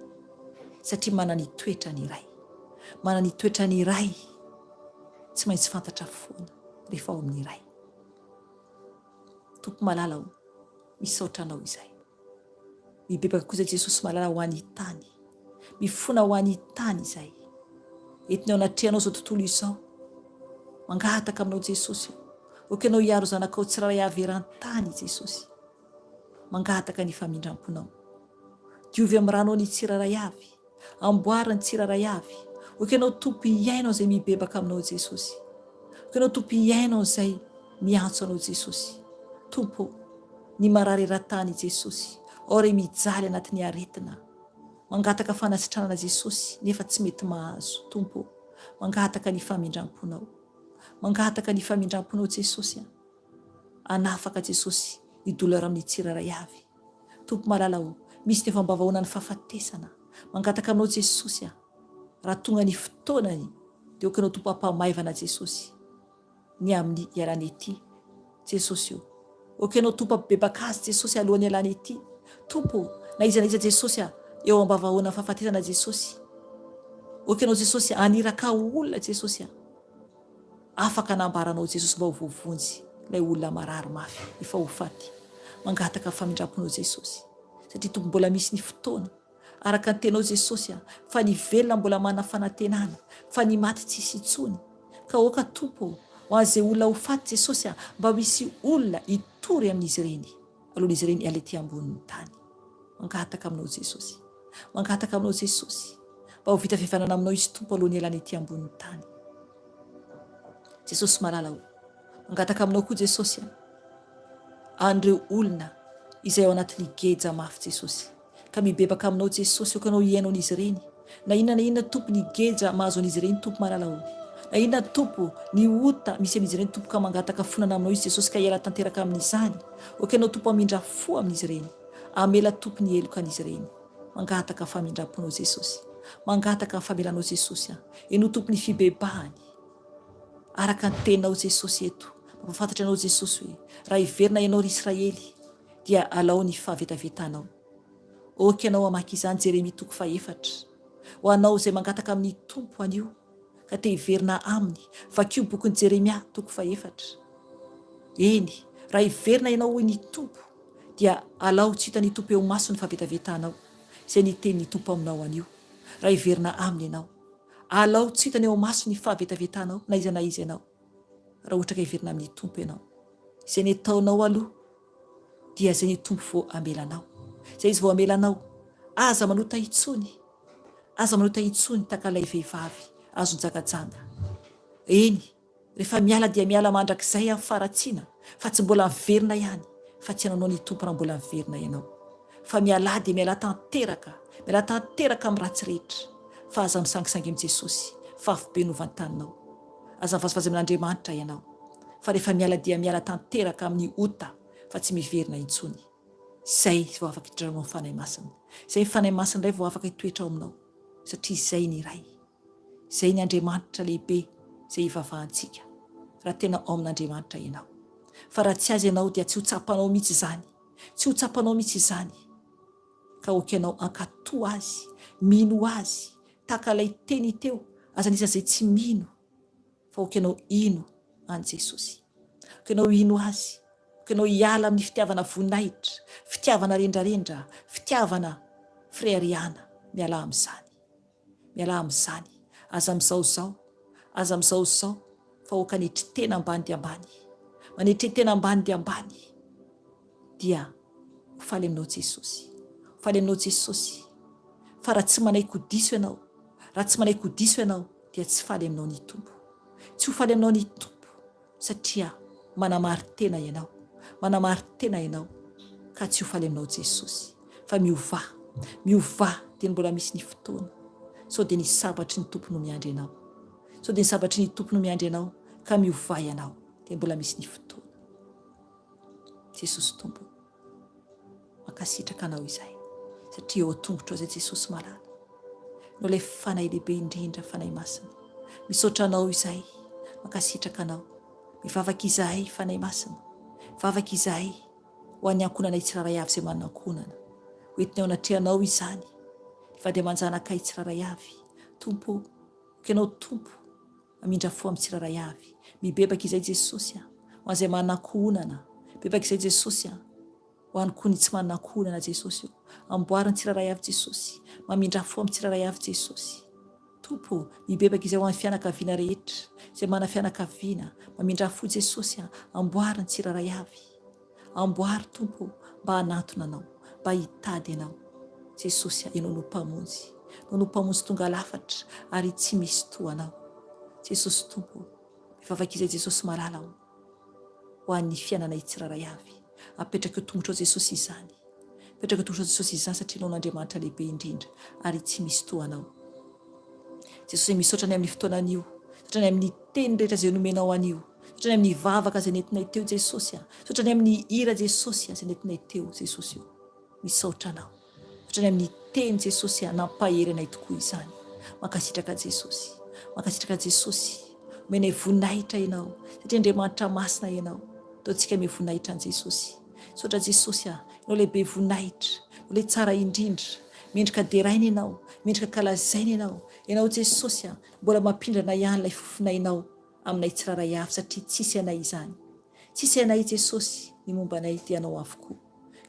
Satria manana ny toetrany Ray. Manana ny toetrany Ray. Tsy maintsy fantatra foana rehefa ao amin'ny Ray. Tompo malala o, misaotra Anao izay. Mibebaka kosa Jesosy malala ho any tany. Mifona ho any tany izay. Entina eo anatrehanao izao tontolo izao. Mangataka aminao Jesosy o. Ok Ianao hiaro zanakao tsirairay avy eran-tany Jesosy. Mangataka ny famindram-ponao. Diovy amin'ny ranao ny tsirairay avy. Amboary ny tsirairay avy. Ok Ianao Tompo hihaino an'izay mibebaka aminao Jesosy. Ok Ianao Tompo hihaino an'izay miantso Anao Jesosy. Tompo ô, ny marary eran-tany Jesosy, ao re mijaly anatin'ny aretina. Mangataka fanasitranana Jesosy nefa tsy mety mahazo. Tompo ô, mangataka ny famindram-ponao. Mangataka ny famindram-ponao Jesosy a. Anafaka Jesosy ny douleur amin'ny tsirairay avy. Tompo malala o, misy ny efa ambavahoana ny fahafatesana. Mangataka aminao Jesosy a. Raha tonga ny fotoanany dia ok ianao Tompo ampamaivana Jesosy ny amin'ny hialany ety. Jesosy o. Ok ianao Tompo ampibebaka azy Jesosy alohan'ny hialany ety. Tompo o, na iza na iza Jesosy a, eo ambavahoana fahafatesana Jesosy. Ok ianao Jesosy aniraka olona Jesosy a. Afaka anambaranao Jesosy mba ho voavonjy ilay olona marary mafy efa ho faty. Mangataka famindramponao Jesosy. Satria Tompo mbola misy ny fotoana. Araka ny tenao Jesosy a, fa ny velona mbola manana fanantenana, fa ny maty tsisy intsony. Ka aoka Tompo ô, ho an'izay olona ho faty Jesosy a, mba ho hisy olona hitory amin'izy ireny, alohan'izy ireny hiala ety ambonin'ny tany. Mangataka aminao Jesosy. Mangataka aminao Jesosy. Mba ho vita fihavanana aminao izy Tompo alohan'ny hialany ety ambonin'ny tany. Jesosy malala o. Mangataka aminao koa Jesosy a. An'ireo olona izay ao anatin'ny geja mafy Jesosy. Ka mibebaka aminao Jesosy aoka Ianao hihaino an'izy ireny. Na inona na inona Tompo ny geja mahazo an'izy ireny Tompo malala o. Na inona Tompo ny ota misy amin'izy ireny Tompo ka mangataka fonana aminao izy Jesosy ka hiala tanteraka amin'izany. Aoka Ianao Tompo hamindra fo amin'izy ireny. Amela Tompo ny heloka an'izy ireny. Mangataka famindram-ponao Jesosy. Mangataka ny famelanao Jesosy a. Henoy Tompo ny fibebahany. Araka ny teninao Jesosy eto. Mampafantatra anao Jesosy hoe raha hiverina ianao ry Israely dia alao ny fahavetavetanao. Ok ianao hamaky izany Jeremia toko fahefatra. Ho anao izay mangataka amin'ny Tompo anio ka te hiverina aminy, vakio bokin'i Jeremia toko fahefatra. Eny, raha hiverina ianao hoy ny Tompo dia alao tsy hitan'ny Tompo eo imaso ny fahavetavetanao, izay ny tenin'ny Tompo aminao anio, raha hiverina aminy ianao. Alao tsy hitany eo imaso ny fahavetavetanao na iza na iza ianao, raha ohatra ka hiverina amin'ny Tompo ianao. Izay ny ataonao aloha dia izay ny Tompo vao hamela anao. Izay Izy vao hamela anao. Aza manota intsony. Aza manota intsony tahaka ilay vehivavy azon-jangajanga. Eny, rehefa miala dia miala mandrakizay amin'ny faharatsiana fa tsy mbola miverina ihany fa tsy hananao ny Tompo raha mbola miverina ianao. Fa mialà dia mialà tanteraka, mialà tanteraka amin'ny ratsy rehetra. Fa aza misangisangy amin'i Jesosy fa afobe no vantaninao. Aza mivazivazy amin'Andriamanitra ianao. Fa rehefa miala dia miala tanteraka amin'ny ota fa tsy miverina intsony. Izay vao afaka hidranao ny Fanahy Masina. Izay ny Fanahy Masina indray vao afaka hitoetra ao aminao. Satria izay ny Ray. Izay ny Andriamanitra lehibe izay ivavahantsika. Raha tena ao amin'Andriamanitra ianao. Fa raha tsy Azy ianao dia tsy ho tsapanao mihitsy izany. Tsy ho tsapanao mihitsy izany. Ka ok ianao hankatò Azy, mino Azy, Tahaka ilay teny teo, Aza anisan'izay tsy mino fa ok ianao hino an'i Jesosy. Ok ianao hino Azy. Ok ianao hiala amin'ny fitiavana voninahitra, fitiavana rendrarendra, fitiavana fireharehana. Mialà amin'izany. Mialà amin'izany. Aza mizaozao. Aza mizaozao fa ok hanetry tena ambany dia ambany. Manetre tena ambany dia ambany dia ho faly aminao Jesosy. Ho faly aminao Jesosy. Fa raha tsy manaiky ho diso ianao, raha tsy manaiky ho diso ianao dia tsy faly aminao ny Tompo. Tsy ho faly aminao ny Tompo satria manamari-tena ianao, manamari-tena ianao ka tsy ho faly aminao Jesosy. Fa miovà, miovà dia ny mbola misy ny fotoana. Sao dia ny sabatry ny Tompo no miandry anao. Sao dia ny sabatry ny Tompo no miandry anao ka miovà ianao dia mbola misy ny fotoana. Jesosy Tompo. Mankasitraka Anao izahay satria eo an-tongotrao izay Jesosy malala. Ianao ilay Fanahy lehibe indrindra, Fanahy Masina. Misaotra Anao izahay, mankasitraka Anao. Mivavaka izahay, Fanahy Masina. Mivavaka izahay ho an'ny ankohonanay tsirairay avy izay manana ankohonana. Ho entinay eo anatrehanao izany, ny vady aman-janakay tsirairay avy. Tompo ô, ok Ianao Tompo, Mamindra fo amin'ny tsirairay avy. Mibebaka izay Jesosy a! Ho an'izay manana ankohonana. Mibebaka izay Jesosy a! Ho an'ny koa ny tsy manana ankohonana Jesosy o! Amboary ny tsirairay avy Jesosy. Mamindra fo amin'ny tsirairay avy Jesosy. Tompo o! Mibebaka izay ho an'ny fianakaviana rehetra. Izay manana fianakaviana. Mamindra fo Jesosy a! Amboary ny tsirairay avy. Amboary Tompo ô mba hanantona Anao, mba hitady Anao. Jesosy a, Ianao no Mpamonjy. Ianao no Mpamonjy tonga lafatra ary tsy misy toa Anao. Jesosy Tompo ô, mivavaka izay Jesosy malala ô, ho an'ny fiainanay tsirairay avy. Apetrako eo tongotrao Jesosy izany. Apetrako eo tongotrao Jesosy izany satria Ianao no Andriamanitra lehibe indrindra ary tsy misy toa Anao. Jesosy misaotra ny amin'ny fotoana anio, misaotra ny amin'ny teny rehetra izay nomenao anio. Misaotra ny amin'ny vavaka izay nentinay teo Jesosy a. Misaotra ny amin'ny hira Jesosy a izay nentinay teo Jesosy o. Misaotra Anao. Misaotra ny amin'ny teny Jesosy a nampahery anay tokoa izany. Mankasitraka Jesosy. Mankasitraka Jesosy. Omenay voninahitra Ianao satria Andriamanitra masina Ianao. Ataontsika ame voninahitra an'i Jesosy. Misaotra Jesosy a. Ianao ilay be voninahitra. Ianao ilay tsara indrindra. Mendrika deraina Ianao. Mendrika kalazaina Ianao. Ianao Jesosy a. Mbola mampindrana ihany ilay fofonainao. aminay tsirairay avy satria tsisy anay izany. Tsisy anay Jesosy, ny momba anay dia Anao avokoa.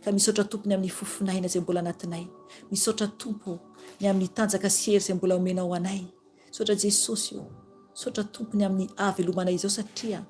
Ka misaotra Tompo ny amin'ny fofon'aina izay mbola anatinay. Misaotra Tompo ô, ny amin'ny tanjaka sy hery izay mbola omenao anay. Misaotra Jesosy ô. Misaotra Tompo ny amin'ny hahavelomanay izao satria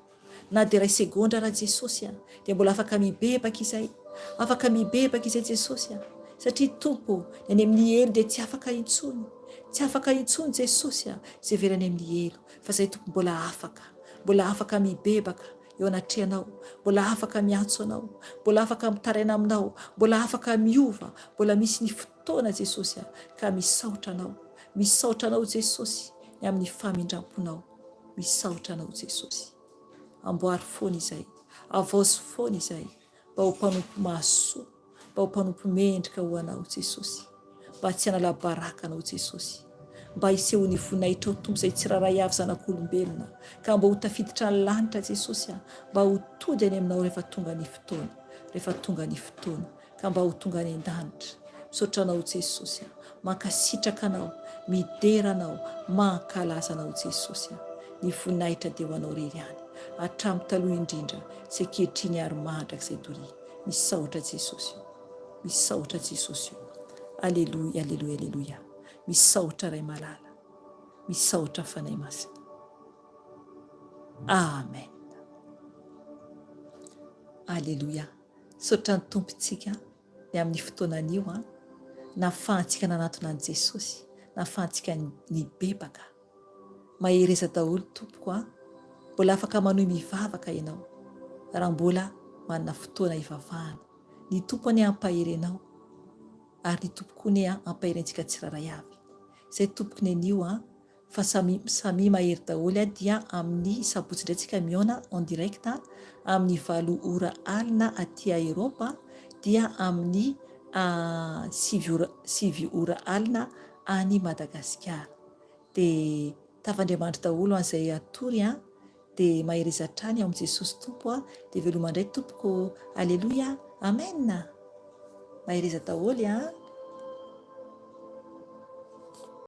na dia iray segondra ara Jesosy a, dia mbola afaka mibebaka izay. Afaka mibebaka izay Jesosy a. Satria Tompo ô, ny any amin'ny helo dia tsy afaka intsony. Tsy afaka intsony Jesosy a, izay very any amin'ny helo. Fa zay Tompo mbola afaka, mbola afaka mibebaka eo anatrehanao, mbola afaka miantso Anao, mbola afaka mitaraina Aminao, mbola afaka miova, mbola misy ny fotoana Jesosy a, ka misaotra Anao, misaotra Anao Jesosy ny amin'ny famindramponao, misaotra Anao Jesosy. Amboary foana izay, avaozy foana izay, mba ho mpanompo mahasoa. Mba ho mpanompo mendrika ho Anao Jesosy. Mba tsy hanala baraka Anao Jesosy. Mba hisehoan'ny voninahitrao Tompo izay tsirairay avy zanak'olombelona ka mba ho tafiditra ny lanitra Jesosy a, mba ho tody any Aminao rehefa tonga ny fotoana, rehefa tonga ny fotoana ka mba ho tonga any an-danitra. Misaotra Anao Jesosy a. Mankasitraka Anao, midera Anao, mankalaza Anao Jesosy a. Ny voninahitra dia ho Anao irery ihany, hatramin'ny taloha indrindra sy ankehitriny ary mandrakizay doria. Misaotra Jesosy o. Misaotra Jesosy o. Aleloia aleloia aleloia. Misaotra Ray malala. Misaotra Fanahy Masina. Amen. Aleloia. Misaotra ny Tompo tsika ny amin'ny fotoana anio an. Nafahantsika nanatona an'i Jesosy, nafahantsika nibebaka. Mahereza daholo tompoko a! Mbola afaka manohy mivavaka ianao raha mbola manana fotoana hivavahana. Ny Tompo anie hampahery anao ary ny Tompo koa anie hampahery antsika tsirairay avy. Izay tompoko ny anio a! Fa samy samia mahery daholo a! Dia amin'ny sabotsy indray tsika mihaona en direct amin'ny valo ora alina aty Europe dia amin'ny 9 ora alina any Madagasikara. Dia tafandriamandry daholo an'izay hatory an, dia mahereza hatrany ao amin'i Jesosy Tompo an, dia veloma indray tompoko, Aleloia, Amen! Mahereza daholo an.